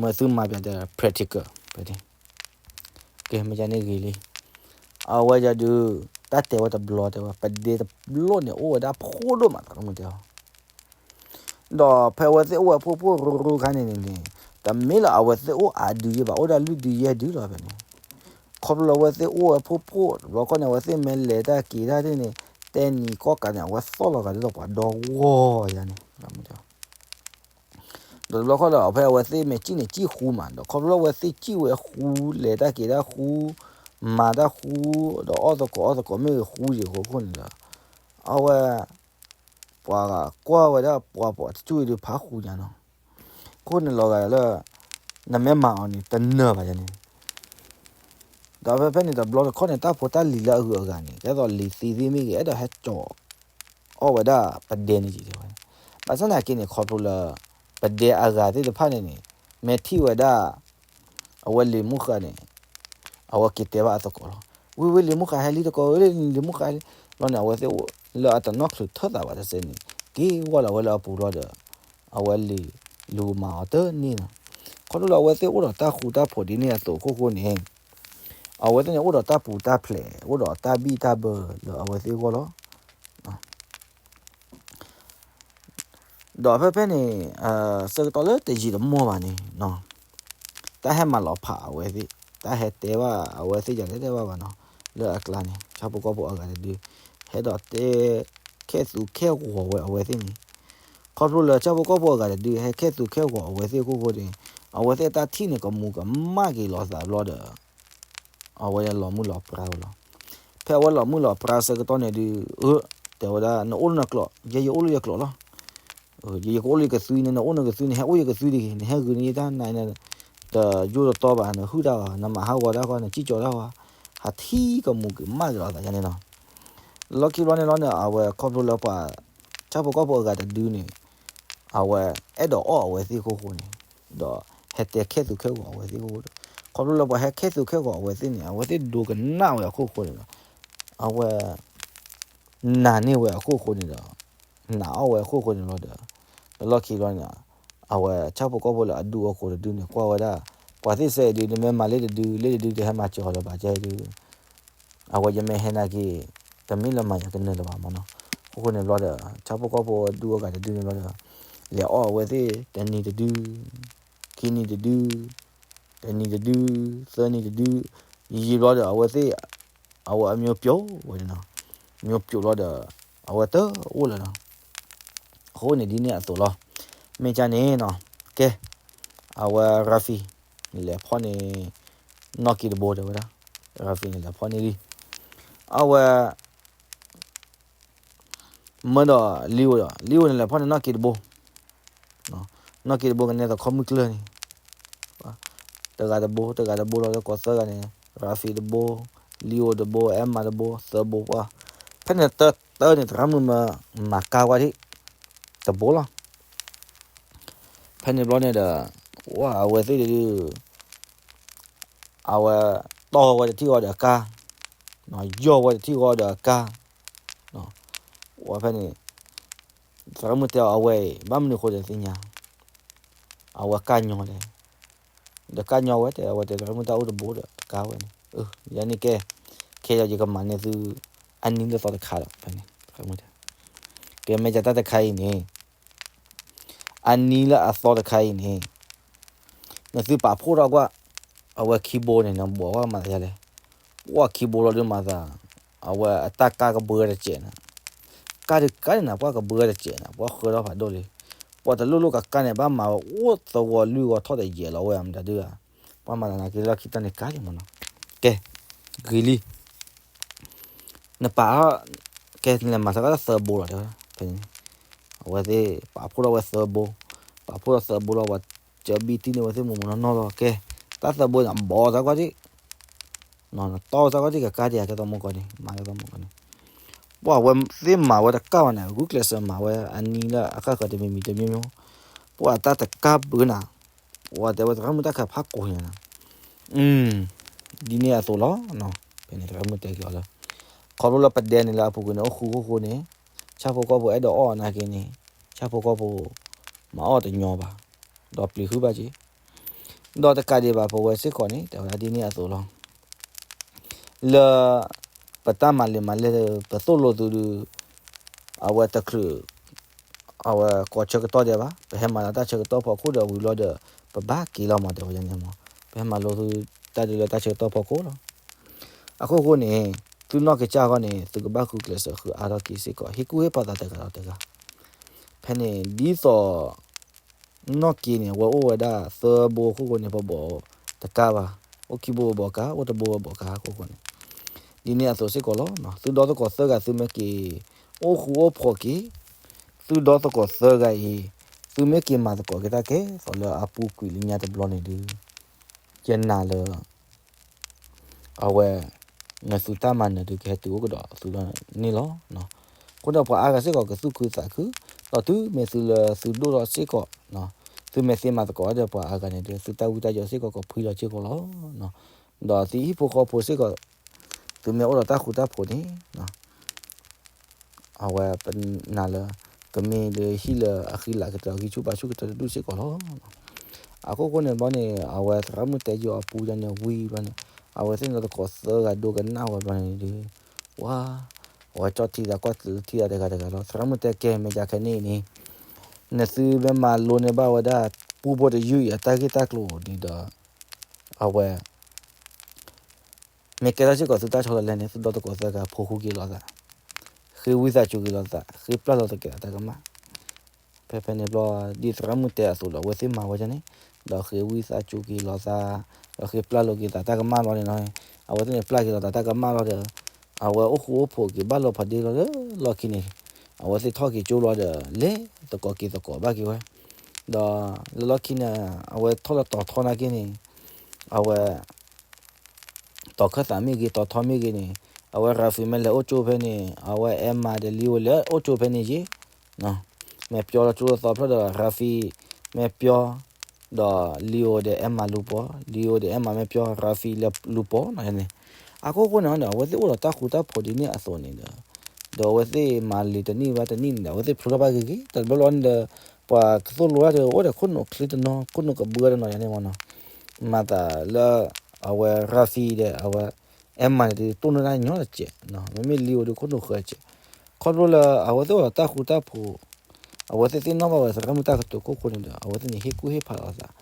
မၢသုမၤပျးဒီး practical ဖဲန့ၣ် ကဲမ့ၢ်ယၤန့ၣ်ဂ့ၤလံ, အဝဲယၤဒုး တၢ်တဲဝဲတဘျီတဲဝဲ ပဒဲတဘျီန့ၣ် အိၣ်ဝဲဒၣ်ဖှိၣ်ဒိၣ်မး သရၣ်မုၣ်တဲအီၤ, ဒီးဖဲအဝဲသ့ၣ်အိၣ်ဝဲဖှိၣ်ဖှိၣ်ရူရူခါန့ၣ်န့ၣ်န့ၣ် တမ့ၢ်လၢအဝဲသ့ၣ်အိၣ်အါဒုးယဲၢ်ဘၣ် အိၣ်ဒၣ်လွံၢ်ဒုးယဲၢ်ဒုးလီၤဖဲန့ၣ်, ခီဖျိလၢအဝဲသ့ၣ်အိၣ်ဝဲဖှိၣ်ဖှိၣ် တဘျီခီန့ၣ် အဝဲသ့ၣ်မ့ၢ်လဲၤတၢ်က့ၤတၢ်သ့ၣ်န့ၣ် တဲနံၤကီၢ်ကးန့ၣ် အဝဲသီၣ်လီၤဂာ်ဒ်သိးပှၤဒီဂီၢ်ယၤန့ၣ် ဒီးတဘျီခီဒီး ဖဲအဝဲသ့ၣ်မ့ၢ်စံၣ်န့ၣ် စံၣ်ဃူမး ဒီးခီဖျိလၢအဝဲသ့ၣ်စံၣ်ဝဲဃူ လဲၤတၢ်က့ၤတၢ်ဃူ မၤတၢ်ဃူ ဒီးအီၣ်သကိးအီသကိးမ့ၢ်ဂ့ၤဃူယံၤဃီခိၣ်န့ၣ်ဒီး အဝဲ ပှၤကွၢ်ဝဲဒၣ်ပှၤပိာ်တစူၣ်အံၤဒုးဖးဃူညါနီၤ, ခိၣ်န့ၣ်လီၤဂာ်လၢ နမ့ၢ်မၤအီၤန့ၣ် တနၢၤဘၣ်ယၤန့ၣ် ဒီးဖဲဖဲန့ၣ်တဘျီတခီန့ၣ် တၢ်ဖိတၢ်လံၤလၢအဂုၤအဂၤန့ၣ် ကဲသိးလံၤသံသ့ၣ်မ့ၢ်ဂ့ၤ အဲၣ်ဒိးဟဲကၠီၤ အီၣ်ဝဲဒၣ်ပဒဲန့ၣ်က့ၤတဲဝဲ, ဘၣ်ဆၣ်သနာ်က့န့ၣ် ခီဖျိလၢ ပဒဲအဂၤသ့ၣ်တဖၣ်န့ၣ်န့ၣ် မ့ၢ်ထံၣ်ဝဲဒၣ် အဝဲလံၤမုၣ်ဃါန့ၣ် အဝဲက့ၤတဲဘၣ်အသကိးလီၤ, ဝ့ၢ်ဝ့ၢ်လံၤမုၣ်ဃါဟဲလံတကိး ဝ့ၢ်လံၤမုၣ်ဃါဟဲလံလီၤန့ၣ် အဝဲသ့ၣ်အိၣ်လၢအတနီၣ်ချုးထၢသးဘၣ်တစဲးန့ၣ် က့ၤဝဲလီၤဝဲလၢအပူၤလီၤဒီး အဝဲလံၤလူၤမၤအီၤတန့ၢ်နီၤ, ခီဖျိလၢအဝဲသ့ၣ်အိၣ်ဒီးတၢ်ဃူတၢ်ဖိးဒ်န့ၣ်အသိးအခိၣ်ဃိန့ၣ် အဝဲသ့ၣ်န့ၣ်အိၣ်ဒီးတၢ်ပူၤတၢ်ဖျဲး အိၣ်ဒီးတၢ်ဘံၣ်တၢ်ဘၢလၢအဝဲသ့ၣ်အဂီၢ်လီၤ. ဒီးဖဲဖဲန့ၣ် ဆၢကတီၢ်လၢတယံာ်တမီၢ်ဘၣ်န့ၣ် တၢ်ဟဲမၤလီၤဖးအဝဲသ့ၣ် တၢ်ဟဲတဲဘၣ်အဝဲသ့ၣ်ယၤတဲတဲဘၣ်ဘၣ်နီၤ လၢအကျါန့ၣ် ဆၣ်ဖိကီၢ်ဖိအဂၤတဒု ဟဲဒီးတဲခဲသူၣ်ခဲဂီၤဝဲအဝဲသ့ၣ်န့ၣ်, ခီဖျိလၢဆၣ်ဖိကီၢ်ဖိအဂၤတဒု ဟဲခဲသူၣ်ခဲဂီၤအဝဲသ့ၣ်အခိၣ်ဃိန့ၣ်, အဝဲသ့ၣ်အတၢ်ထံၣ်န့ၣ်ကမူၤကမၣ်က့ၤလိာ်သးဘျီဒီး အဝဲလီၤမုၢ်လီၤပြါဝဲလီၤ. ဖဲအဝဲလီၤမုၢ်လီၤပြါဆၢကတီၢ်န့ၣ်ဒုး, အၢ, တဲဝဲဒၣ် နအိၣ်လၢနကျိာ်, ယဲယအိၣ်လၢယကျိာ်လီၤ. ယကအိၣ်လၢယကသွံန့ၣ် နအိၣ်နကသွံန့ၣ် ဟဲအိၣ်ယကသွံတဂ့ၤ, နဟဲဂုာ်န့ၢ်ယတၢ်နါအံၤ တယိၣ်တတီဘၣ်, နဟုၣ်တၢ်အီၤ, နမၤဟးဂီၤတၢ်ဃီ, နစံၣ်ကၠီၤတၢ်ဃီ, ဟးထံၣ်ကမူၤကမၣ်က့ၤလိာ်သးယါန့ၣ်လီၤ. လီၢ်ခံဘျီန့ၣ်လီၤန့ၣ် အဝဲခီဖျိလၢပှၤ ဆၣ်ဖိကီၢ်ဖိအဂၤတဒုန့ၣ် အဝဲအဲၣ်ဒိးအီၣ်အဝဲသ့ၣ်အခိၣ်ဃိန့ၣ်, ဒီးဟဲတဲခဲသူၣ်ခဲဂီၤအဝဲသ့ၣ်အခိၣ်ဃိဒီး, ခီဖျိလၢပှၤဟဲခဲသူၣ်ခဲဂီၤအဝဲသ့ၣ်န့ၣ် အဝဲသ့ၣ်ဒိကနၣ်ဝဲအခိၣ်ဃိန့ၣ်ဒီး, အဝဲ နာ်န့ၢ်ဝဲအခိၣ်ဃိန့ၣ်ဒီး, နာ်အီၣ်ဝဲအခိၣ်ဃိန့ၣ်လီၤဒီး, လၢလီၢ်ခံဘျီန့ၣ်, အဝဲဆၣ်ဖိကီၢ်ဖိလၢအဒူအကိာ်တဒုန့ၣ် ကွၢ်ဝဲဒၣ်, ပှၤသ့ၣ်စဲအံၤဒုး နမ့ၢ်မၤလ့တဒု လ့တဒုတဟဲမၤစၢၤအီၤလၢၤဘၣ်ကဲဒုး, အဝဲယမ့ၢ်ဟဲနာ်က့ၤ, တမ့ၢ်လၢမၤယၤကနၢၤလၢၤဘၣ်မနီၤ. အခိၣ်ဃိန့ၣ်ဘျီဒီး ဆၣ်ဖိကီၢ်ဖိဒူအဂၤတဒုန့ၣ်ဘျီဒီး, လဲၤအီၣ်အဝဲသ့ၣ်တနံၤတဒု, ခံနံၤတဒု, တနံၤတဒု, သၢနံၤတဒု, ယံာ်ယံာ်ဘျီဒီး အဝဲသ့ၣ် အဝဲအမျိုးပြုတ်ဝဲန့ၣ်နီၤ, မျိုးပြုတ်ဘျီဒီး အဝဲတအိၣ်လၢၤနီၤ. အဃိန့ၣ်ဒ်န့ၣ်အသိးလီၤ. မ့ၢ်ကန့ၣ်နီၤ, ကဲ, အဝဲ Rafi န့ၣ်လဲၤဖီၣ်န့ၢ် နီၢ်က့တဘိတဲဝဲဒၣ်, Rafi န့ၣ်လဲၤဖီၣ်န့ၢ်လံ, အဝဲ မၢဒီးလံဧိၤဒီး လံဧိၤန့ၣ်လဲၤဖီၣ်န့ၢ်နီၢ်က့တဘိ, နီၢ်က့တဘိကနဲသီခီမုၢ်ကျၢၢ်န့ၣ်, တဂၤတဘိ တဂၤတဘိလီၤ လၢကိးသၢဂၤန့ၣ်, Rafi တဘိ, လံဧိၤတဘိ, Emma တဘိ, သၢဘိပှၤ, ဖဲန့ၣ်တၢ်တၢ်န့ၣ် သရၣ်မုၣ်မၤကါဝဲဒၣ် တဘိလီၤ. ဖဲန့ၣ်ဘျီန့ၣ်ဒီး ဝဲအဝဲသ့ၣ်ဒုး အဝဲတီၢ်ဝဲတထံၣ်ဃီဒီးအကါ, ယီၢ်ဝဲတထံၣ်ဃီဒီးအကါ, ဝဲဖဲန့ၣ် သရၣ်မုၣ်တဲအီၤ အဝဲအံၤ ဘၣ်မနုၤဃိဒီးသ့ၣ်ညါ, အဝဲကၢ်ညီလဲၣ်, ဒီးကၢ်ညီဝဲတဲ အဝဲတဲသရၣ်မုၣ်တၢ်အိၣ်တဘိဒီးကါဝဲန့ၣ်, ယၤန့ၣ်ကဲ, ခဲအံၤယကမၤန့ၢ်သု အနံၤလၢသီတခါဒီး ဖဲန့ၣ် ကဲ မ့ၢ်ကတၢ်တခါအံၤန့ၣ် အနံၤလၢအသီတခါအံၤန့ၣ် နသုပာ်ဖှိၣ်ထီၣ်ကွၢ်, အဝဲခံဘိန့ၣ် နဘိးကွၢ်မၤသးယါလဲၣ်, ပှၢ်ခံဘိလီၤဒုးမၤသး, အဝဲအတၢ်ကါကဘှၢတစဲးနၤ, ကါဒုးကါန့ၣ်နၤ ပှၢ်ကဘှၢတစဲးနၤ ပှၢ်ဃၢထီၣ်ဖးဒိၣ်လံ, ပှၢ်တလိၣ်လိၣ်ကါကါန့ၣ် ဘၣ်မၤဝဲအိၣ်သဝီလွံၢ်ဂီၤထီၣ်တယဲၢ်လီၤဝဲမတၤဒုးဧါ, ပှၢ်မၤသးနၤက့လီၢ်ခံတၢ်န့ၣ်ကါလံမနီၤ, ကဲ, ဂ့ၤလံ နပာ်ထီၣ်, ကဲ နလဲၤမၤစၢၤကီၢ်တၢ်သၢဘိလီၤတဲဝဲ, ဖဲန့ၣ် အဝဲသ့ၣ်ပာ်ဖှိၣ်ထီၣ်ဝဲသၢဘိ, ပာ်ဖှိၣ်ထီၣ်သၢဘိလီၤ ပှၤကၢဘံၣ်တံၢ်န့ၢ်ဝဲသ့ၣ်မိၢ်မိၢ်နီၢ်နီၢ်လီၤ ကဲ, တၢ်သၢဘိန့ၣ် ဘီသးကွၢ်ဒံး, နတီၢ်သးကွၢ်ဒံးကကါဒံး ကဲသီမိၢ်ကီၢ်န့ၣ် မၤကဲသီမိၢ်ကီၢ်န့ၣ်, ပှၢ်ဝဲသ့ၣ်မၤဝဲတကၢ်ဘၣ်န့ၣ် ဂုာ်ကျဲးစၢးမၤဝဲအနံၤလၢအခၣ်ဃၢၤတမံၤမံၤတမံၤမံၤ, ပှၢ်တၢ်တကါဘၣ်နၤ, ပှၢ်တဲဝဲသရၣ်မုၣ်တၢ်ခါဖးကိးညါနၤ ဒ်န့ၣ်အသိးလီၤ, ဖဲန့ၣ်သရၣ်မုၣ်တဲက့ၤအီၤလၢ, ခီဖျိလၢပဒဲန့ၣ်လၢအပူၤကွံာ်န့ၣ် အိၣ်ဃူအိၣ်ဃိန့ၣ်, ဆၣ်ဖိကီၢ်ဖိအဲၣ်ဒိးအီၣ်အီၤနာ်က့န့ၣ်, ဆၣ်ဖိကီၢ်ဖိ မၤအီၣ်တညီဘၣ်, ဒီးပျံၤဃုဘၣ်က့ၤ, ဒီးတကးဒံးဘၣ်ပဝဲစ့ၢ်ကီးန့ၣ် တဲဝဲဒၣ်ဒ်န့ၣ်အသိးလီၤ လၢ ပတၢ်မၤလံာ်မၤလဲၢ် ပသိၣ်လိသုဒီး အဝဲတချုး အဝဲကိးဆၢကတီၢ်ဒံးဘၣ်, ပဟဲမၤလၢတၢ်ဆၢကတီၢ်ဖီခိၣ်ဒီးဝံၤလီၤဒီး ပဘၣ်က့ၤလီၤမး တဲဝဲန့ၣ်မး, ပဟဲမၤလိသု တၢ်ဒုးလၢတၢ်ဆၢကတီၢ်ဖီခိၣ်လီၤ. အခိၣ်ဃိန့ၣ် သုနီၢ်ကစၢ်ဃီန့ၣ် သုကဘၣ်ဃုကျဲးစၢးဃုအါထီၣ်က့ၤစ့ၢ်ကီး ဟ့ၣ်ကူၣ်ဟ့ၣ်ဖးသးတဂၤဒီးတဂၤ, ဖဲန့ၣ်ဒ်သိး နီၢ်က့န့ၣ် အဝဲအိၣ်ဝဲဒၣ်သၢဘိအခိၣ်ဃိန့ၣ် ပဘိးတကါဘၣ်, အိၣ်ခံဘိပဘိးကါ, အိၣ်တဘိပဘိးကါအခိၣ်ဃိန့ၣ်, ဒ်န့ၣ်အသိးစ့ၢ်ကီးလီၤ. သုဒီသကိးသၢဂၤသုမ့ၢ်က့ၤ အိၣ်ဃူအိၣ်ဖိးက့ၤ, သုဒီသကိးသၢဂၤအံၤ သုမ့ၢ်က့ၤမၤသကိးက့ၤတၢ်ကဲသိးလၢအပူၤကွံာ်လၢညါတဘျီန့ၣ်ဒီး ယနာ်လၢ အဝဲ နသုတၢ်မၤနၢၤဒုးကဟဲတုၤအိၣ်ကဒီးသုလီၤန့ၣ်လီၤ. အဃိဒီးပှၤအါဂၤစ့ၢ်ကီးကသူၣ်ခုသးခု, ဒီးတုၤမ့ၢ်သုလၢသုဒိၣ်ထီၣ်စ့ၢ်ကီး, သုမ့ၢ်သ့မၤသကိးဒီးပှၤအါဂၤန့ၣ်ဒီး သုတၢ်ဝံတၢ်ယိးစ့ၢ်ကီးကဖှံလီၤစ့ၢ်ကီးလီၤ. ဒီးသုဟံၣ်ဖိဃီဖိစ့ၢ်ကီး သုမ့ၢ်အိၣ်ဒီးတၢ်ဃူတၢ်ဖိးန့ၣ် အဝဲပနာ်လၢ ကမ့ၢ်လၢဟံၣ်လၢအဃံလၤကတၢၢ် အဂံၢ်ဆူၣ်ဘါဆူၣ်ကတၢၢ်တဒူၣ်စ့ၢ်ကီးလီၤ. အခိၣ်ဃိန့ၣ်ဘျီန့ၣ် အဝဲသရၣ်မုၣ်တဲယိၤအပူၤယၤန့ၣ်ဝံၤဘျီန့ၣ် အဝဲသ့ၣ်န့ၣ်တကိးသၢဂၤဒိကနၣ်ဝဲဘျီန့ၣ်ဒီး ဝါ အဝဲကၠီၣ်ထံသးကွၢ်ကျၢၤထံသးတဂၤတဂၤလီၤ. သရၣ်မုၣ်တဲကဲ မ့ၢ်ကခဲန့ၣ်န့ၣ် နသုမ့ၢ်မၤလိန့ၢ်ဘၣ်ဝဲဒၣ် ပူဖိတယုၢ်အံၤအတၢ်ဂ့ၢ်တၢ်ကျိၤန့ၣ်ဒီး အဝဲ မ့ၢ်ကဲထီၣ်စ့ၢ်ကီးသုတၢ်ဆီတလဲန့ၣ် သုဒီသကိးသၢဂၤဖိဃူက့ၤလိာ်သး, ဃ့ဝံသးစူၤက့ၤလိာ်သး, ဃ့ပျၢ်လိာ်သးက့ၤအတၢ်ကမၣ်. ဖဲဖဲန့ၣ်ဘျီ ဒ်သရၣ်မုၣ်တဲအသိးဒီး အဝဲသ့ၣ်မၤဝဲဒ်န့ၣ်, ဒီးဃ့ဝံသးစူၤက့ၤလိာ်သး, ဒီးဃ့ပျၢ်လိာ်က့ၤသးတၢ်ကမၣ်လီၤန့ၣ်လီၤ. အဝဲသ့ၣ်န့ၣ်ပျၢ်က့ၤလိာ်သးတၢ်ကမၣ်လီၤဒီး အဝဲအိၣ်ဃူအိၣ်ဖိးက့ၤဘၣ်လီၤဖးဒ့လီၤလၢလီၢ်ခံန့ၣ်, အဝဲသ့ၣ်ထီၣ်က့ၤကၠိလီၤဒီး လဲၤသကိးက့ၤသကိးဘၣ်က့ၤဝဲ, ဒီးလၢလီၢ်ခံန့ၣ် အဝဲထီၣ်လၢတီၤထီနာ်က့န့ၣ်, အဝဲ တီၤခၢၣ်သးမ့ၢ်ဂ့ၤ တီၤထီမ့ၢ်ဂ့ၤန့ၣ်, အဝဲရၤဖံးမ့ၢ်လဲၤအိၣ်ကၠိဖဲန့ၣ် အဝဲအဲမၤဒီးလံအိၣ်လဲၤအိၣ်ကၠိဖဲန့ၣ်ယ့ၣ်, မ့ၢ်ပျီလီၤကၠိလီၤသီဖျၢၣ်ဒီး ရၤဖံးမ့ၢ်ပျီ, ဒီးလံအိၣ်ဒီးအဲမၤလူၤပိာ်, လံအိၣ်ဒီးအဲမၤမ့ၢ်ပျီ ရၤဖံးလဲၤလူၤပိာ်န့ၣ်, အခိၣ်ဃိန့ၣ်န့ၣ် အဝဲသ့ၣ်အိၣ်ဒီးတၢ်ဃူတၢ်ဖိးဒ်န့ၣ်အသိးန့ၣ်ဒီး, ဒီးအဝဲသ့ၣ်မၤလံာ်တနံၣ်ဘၣ်တနံၣ်န့ၣ်ဒီး အဝဲသ့ၣ်ဖျိထီၣ်ဘၣ်ဂ့ၤဂ့ၤ တဘျီဘျီန့ၣ်ဒီး ပှၤကသိၣ်လိတၢ်ဒီး အိၣ်ဒီးခိၣ်နူာ်ချ့တနီၤ ခိၣ်နူာ်ကဘှၢတနီၤယါန့ၣ်မ့ၢ်နီၤ, မၤသးလၢ အဝဲရၤဖံးဒီး အဝဲအဲမၤန့ၣ်ဒုး တိၢ်နီၣ်တၢ်ညီတစဲး, မ့မ့ၢ်လံအိၣ်ဒုးခိၣ်နူာ်ဃၢၤစဲး, ခီဖျိလၢအဝဲသ့ၣ်အိၣ်ဒီးတၢ်ဃူတၢ်ဖိး, အဝဲသ့ၣ်သ့ၣ်နီၣ်ဘၣ်ဝဲသရၣ်မုၣ်တၢ်ကတိၤခိၣ်ဃိန့ၣ်ဒီး အဝဲသ့ၣ်န့ၣ်ဟ့ၣ်ကူၣ်ဟ့ၣ်ဖးလိာ်သး,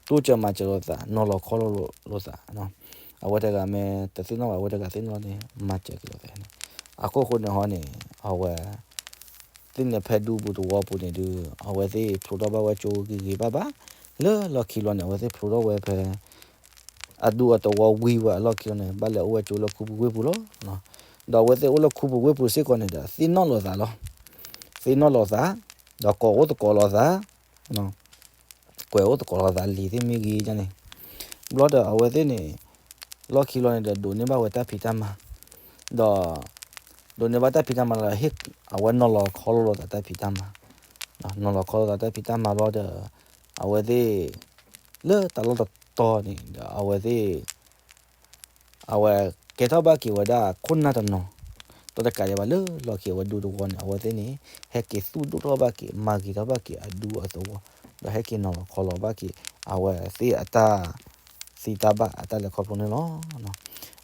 တိစၢၤမၤစၢၤလိာ်သး နီၤလီၤခီလိာ်လိာ်သး, အဝဲတဂၤမ့ၢ်တသ့ၣ်နီၣ်ဘၣ် အဝဲတဂၤသ့ၣ်နီၣ်န့ၣ် မၤစၢၤက့ၤလိာ်သးန့ၣ်, အခိၣ်ဃိန့ၣ်ဟီန့ၣ် အဝဲ သ့ၣ်န့ၣ်ဖဲဒူပူၤသဝီပူၤန့ၣ်ဒုး အဝဲသ့ၣ်ဖျိထီၣ်ဘၣ်ဝဲကၠိဂ့ၤဂ့ၤဘၣ်ဘၣ်, လၢလီၢ်ခံလီၤန့ၣ် အဝဲသ့ၣ်ဖျိထီၣ်ဝဲဖဲ အဒူအသဝီဝံၤဝဲအလီၢ်ခံလီၤန့ၣ် ဘၣ်လဲၤအိၣ်ဝဲကၠိလၢခူပူၤဝ့ၢ်ပူၤလီၤ. ဒီးအဝဲသ့ၣ်အိၣ်လၢခူပူၤဝ့ၢ်ပူၤစ့ၢ်ကီးန့ၣ်ဒီး သ့ၣ်နီၣ်လိာ်သးလီၤ. သ့ၣ်နီၣ်လိာ်သး, ဒီးကိးအိၣ်သကိးလိာ်သး ကွဲးအိၣ်သကိးလိာ်သးလံာ်သ့ၣ်မ့ၢ်ဂ့ၤန့ၣ်, ဘျီဒီးအဝဲသ့ၣ်န့ၣ် လီၢ်ခံလီၤန့ၣ်ဒီး ဒိးန့ၢ်ဘၣ်ဝဲတၢ်ဖံးတၢ်မၤ, ဒီး ဒိးန့ၢ်ဘၣ်တၢ်ဖံးတၢ်မၤလီၤဒီး ဟ့ၣ်အဝဲနီၤလီၤခီလိာ်လိာ်သးတၢ်ဖံးတၢ်မၤ, နီၤလီၤခီလိာ်သးတၢ်ဖံးတၢ်မၤဘျီဒီး အဝဲသ့ၣ် လၢတၢ်လီၢ်တတီၤန့ၣ်ဒီး အဝဲသ့ၣ် အဝဲကဲထီၣ်ဘၣ်က့ၤဝဲဒၣ်ခိၣ်နၢ်တနီၤ, ဒီးတကးဒံးဘၣ်လၢလီၢ်ခံအဝဲဒူသဝီန့ၣ် အဝဲသ့ၣ်န့ၣ် ဟဲက့ၤသူၣ်ဒိၣ်ထီၣ်ဘၣ်က့ၤ မၤဂ့ၤထီၣ်ဘၣ်က့ၤအဒူအသဝီ, ဒီးဟဲက့ၤနီၤလီၤခီလီၤဘၣ်က့ၤ အဝဲသ့ၣ်အတၢ်သံတၢ်ဘၣ်အတၢ်လဲၤခီဖျိန့ၣ်လီၤ.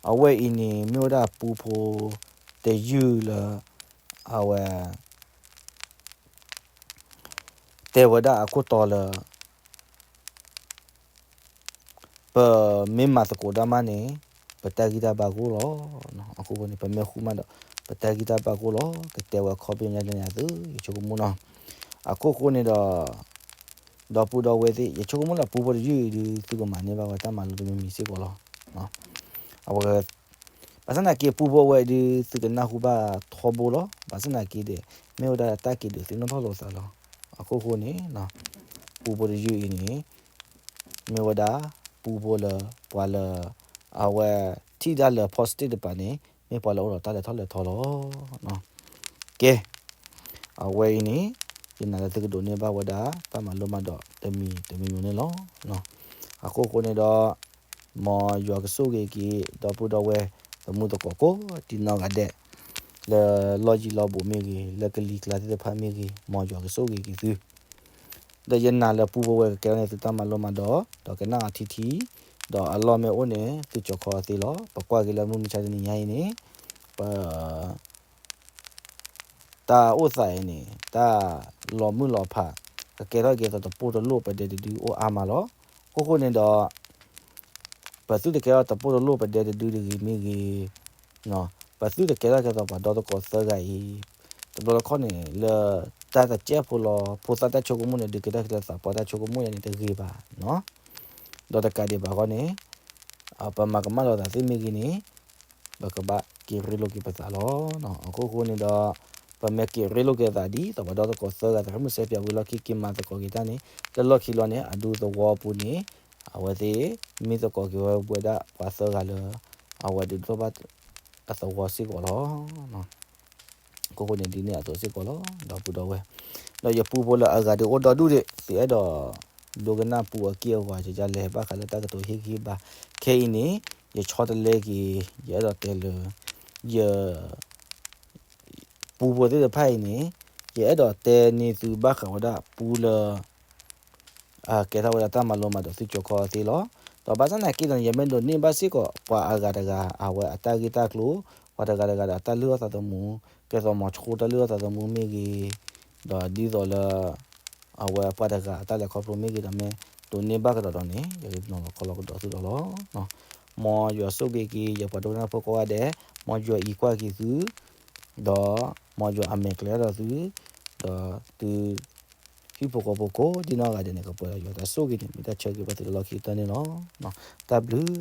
အဝဲအံၤန့ၣ် မ့ၢ်ဝဲဒၣ်ပူဖိတယုၢ်လၢ အဝဲ တဲဝဲဒၣ်အခိၣ်တီလၢ ပမ့ၢ်မၤသကိးတၢ်မးန့ၣ် ပတၢ်ဂံၢ်တၢ်ဘါကအိၣ်လီၤ. အဃိန့ၣ် ပမ့ၢ်ဃူမးဒီး ပတၢ်ဂံၢ်တၢ်ဘါကအိၣ်လီၤ. ကတဲဝဲခီပညီဒ်န့ၣ်အသိး ယဆိကမိၣ်နီၤ. အခိၣ်ဃိန့ၣ်ဒီး ဒီပုၢ်ဒီဝဲၢ်သ့ၣ် ယဆိကမိၣ်လၢပူဖိတယုၢ်အံၤဒုး သုကမၤန့ၢ်ဘၣ်ဝဲတၢ်မၤလိတမံၤမံၤစ့ၢ်ကီးလီၤ. အဝဲ ဘၣ်ဆၣ်သနာ်က့ ပူဖိဝဲအံၤဒုး သုကနၢ်ဟူဘၣ်ထီဘိလီၤ. ဘၣ်ဆၣ်သနာ်က့ဒီး မ့ၢ်ဝဲဒၣ်တၢ်က့ၤဒုးသ့ၣ်နီၣ်ထီၣ်လိာ်သးလီၤ. အခိၣ်ဃိန့ၣ် ပူဖိတယုၢ်အံၤန့ၣ် မ့ၢ်ဝဲဒၣ် ပူဖိလၢ ပှၤလၢ အဝဲထံၣ်တၢ်လၢ positive တပၤန့ၣ် မ့ၢ်ပှၤလၢအိၣ်ဒီးတၢ်လဲၤထီၣ်လဲၤထီလီၤ. ကဲ အဝဲအံၤန့ၣ် ယနာ်လၢသုကဒိးန့ၢ်ဘၣ်ဝဲဒၣ် တၢ်မၤလိမၤဒိးတမံၤတမံၤမံၤန့ၣ်လီၤ. အခိၣ်ဃိန့ၣ်ဒီး မ်ယွၤကဆိၣ်ဂ့ၤက့ၤ ဒီပုၢ်ဒီဝဲၢ် သမုၢ်သကိးကိးဒံနီၢ်ဂၤဒဲး လၢလီၢ်ယံၤလီၢ်ဘူးမ့ၢ်ဂ့ၤ လၢကလံၤကျါသ့ၣ်တဖၣ်မ့ၢ်ဂ့ၤ မ်ယွၤကဆိၣ်ဂ့ၤက့ၤသု ဒီးယနာ်လၢပူဖိဝဲကကဲထီၣ်န့ၢ်သုတၢ်မၤလိမၤဒိး ဒီးကနၣ်အီၤထံထံ ဒီးအလီၢ်မ့ၢ်အိၣ်န့ၣ် သုကၠီၤခီအီၤသ့လီၤ. ပကွၢ်က့ၤလၢမုၢ်မဆါတနံၤညါအံၤန့ၣ် ပ တၢ်အိၣ်သးအံၤန့ၣ် တၢ်လီၤမုၢ်လီၤဖး ကကဲထီၣ်က့ၤအသိးတပိၢ်တလိၣ်ပဒဲတဒုအိၣ်အါမးလီၤ. အခိၣ်ဃိန့ၣ်ဒီး ပသုတကဲထီၣ်တပိၢ်တလိၣ်ပဒဲတဒုတဂ့ၤမ့ၢ်ဂ့ၤ, ပသုတကဲထီၣ်ကဲသိးပှၤဒီသကိးသၢဂၤအံၤ, တဘျီတခီၣ်န့ၣ် လၢတၢ်တစဲးဖိလီၤ ဖိသၣ်တၢ်ဆိကမိၣ်န့ၣ် ဒုးကဲထီၣ်ကဲသိးပှၤတၢ်ဆိကမိၣ်ယါန့ၣ်တဂ့ၤဘၣ်. ဒီးတကးဒံးဘၣ်ဃီန့ၣ် ပမၤကမၣ်လိာ်သးသ့ၣ်မ့ၢ်ဂ့ၤန့ၣ် ပကဘၣ်က့ၤရ့လိာ်က့ၤပသးလီၤ. အခိၣ်ဃိန့ၣ်ဒီး ပမ့ၢ်က့ၤရ့လိာ်က့ၤသးဒ်သိးပှၤဒီသကိးသၢဂၤ သရၣ်မုၣ်စဲပၠးဝံၤလီၢ်ခံက့ၤမၤသကိးက့ၤတၢ်န့ၣ် လၢလီၢ်ခံလီၤန့ၣ် အဒူသဝီပူၤန့ၣ် အဝဲသ့ၣ်မ့ၢ်သကိးက့ၤဝဲဝဲဒၣ်ပှၤသၢဂၤလၢ အဝဲဒုးဒိၣ်ထီၣ်ဘၣ်အသဝီစ့ၢ်ကီးလီၤ. အခိၣ်ဃိန့ၣ်ဒ်န့ၣ်အသိးစ့ၢ်ကီးလီၤ ဒီပုၢ်ဒီဝဲၢ်, ဒီးယပူဖိလၢအဂၤဒုးအိၣ်ဒီဒူၣ်ဒံး သုအဲၣ်ဒိး ဒိကနၣ်ပူအက့ၢ်အဂီၤ ယလဲၤဘၣ်ဃးလၢတၢ်ကတိၤဟ့ၣ်ဂံၢ်ဘါ, ခဲအံၤန့ၣ် ယဆီတလဲက့ၤ ယအဲၣ်ဒိးတဲလၢ ယ ပူဖိသ့ၣ်တဖၣ်အံၤန့ၣ် ယအဲၣ်ဒိးတဲန့ၢ်သုဘၣ်ဃးဝဲဒၣ်ပူလၢ ကဲထီၣ်ဝဲဒၣ်တၢ်မၤလိမၤဒိးသုကၠီၤခီအီၤသ့လီၤ. ဒီးဘၣ်ဆၣ်သနာ်က့ဒီး ယမ့ၢ်ဒိးန့ၢ်ဘၣ်စ့ၢ်ကီး ပှၤအဂၤတဂၤ အဝဲအတၢ်ဂ့ၢ်တၢ်ကျိၤ, ပှၤတဂၤတဂၤဒီးအတၢ်လုၢ်အီၣ်သးသမူ, ကဲသိးမီၤဆှိတၢ်လုၢ်အီၣ်သးသမူမ့ၢ်ဂ့ၤ, ဒီးဒ်သိးလၢ အဝဲပှၤတဂၤအတၢ်လဲၤခီဖျိမ့ၢ်ဂ့ၤဒီး မ့ၢ်ဒိးန့ၢ်ဘၣ်ကဒီးဒီးန့ၣ် ယကနီၤလီၤခီလီၤကဒီးသုဒီးလီၤ. မ်ယွၤဆိၣ်ဂ့ၤက့ၤ ယပှၤဒိကနၣ်ဖိကိးဂၤဒဲး, မ်ယွၤအံးကွၢ်က့ၤသု ဒီးမ်ယွၤအမဲာ်ကျဲၤဒီးသု, ဒီးသုဟံၣ်ဖိဃီဖိကိးဒံနီၢ်ဂၤဒဲးန့ၣ် ကပှဲၤဒီးယွၤတၢ်ဆိၣ်ဂ့ၤန့ၣ် မ့ၢ်တၢ်ဆၢဂ့ၤဘၣ်သုလၢလီၢ်ခံကတၢၢ်န့ၣ်လီၤ. တၢ်ဘျုး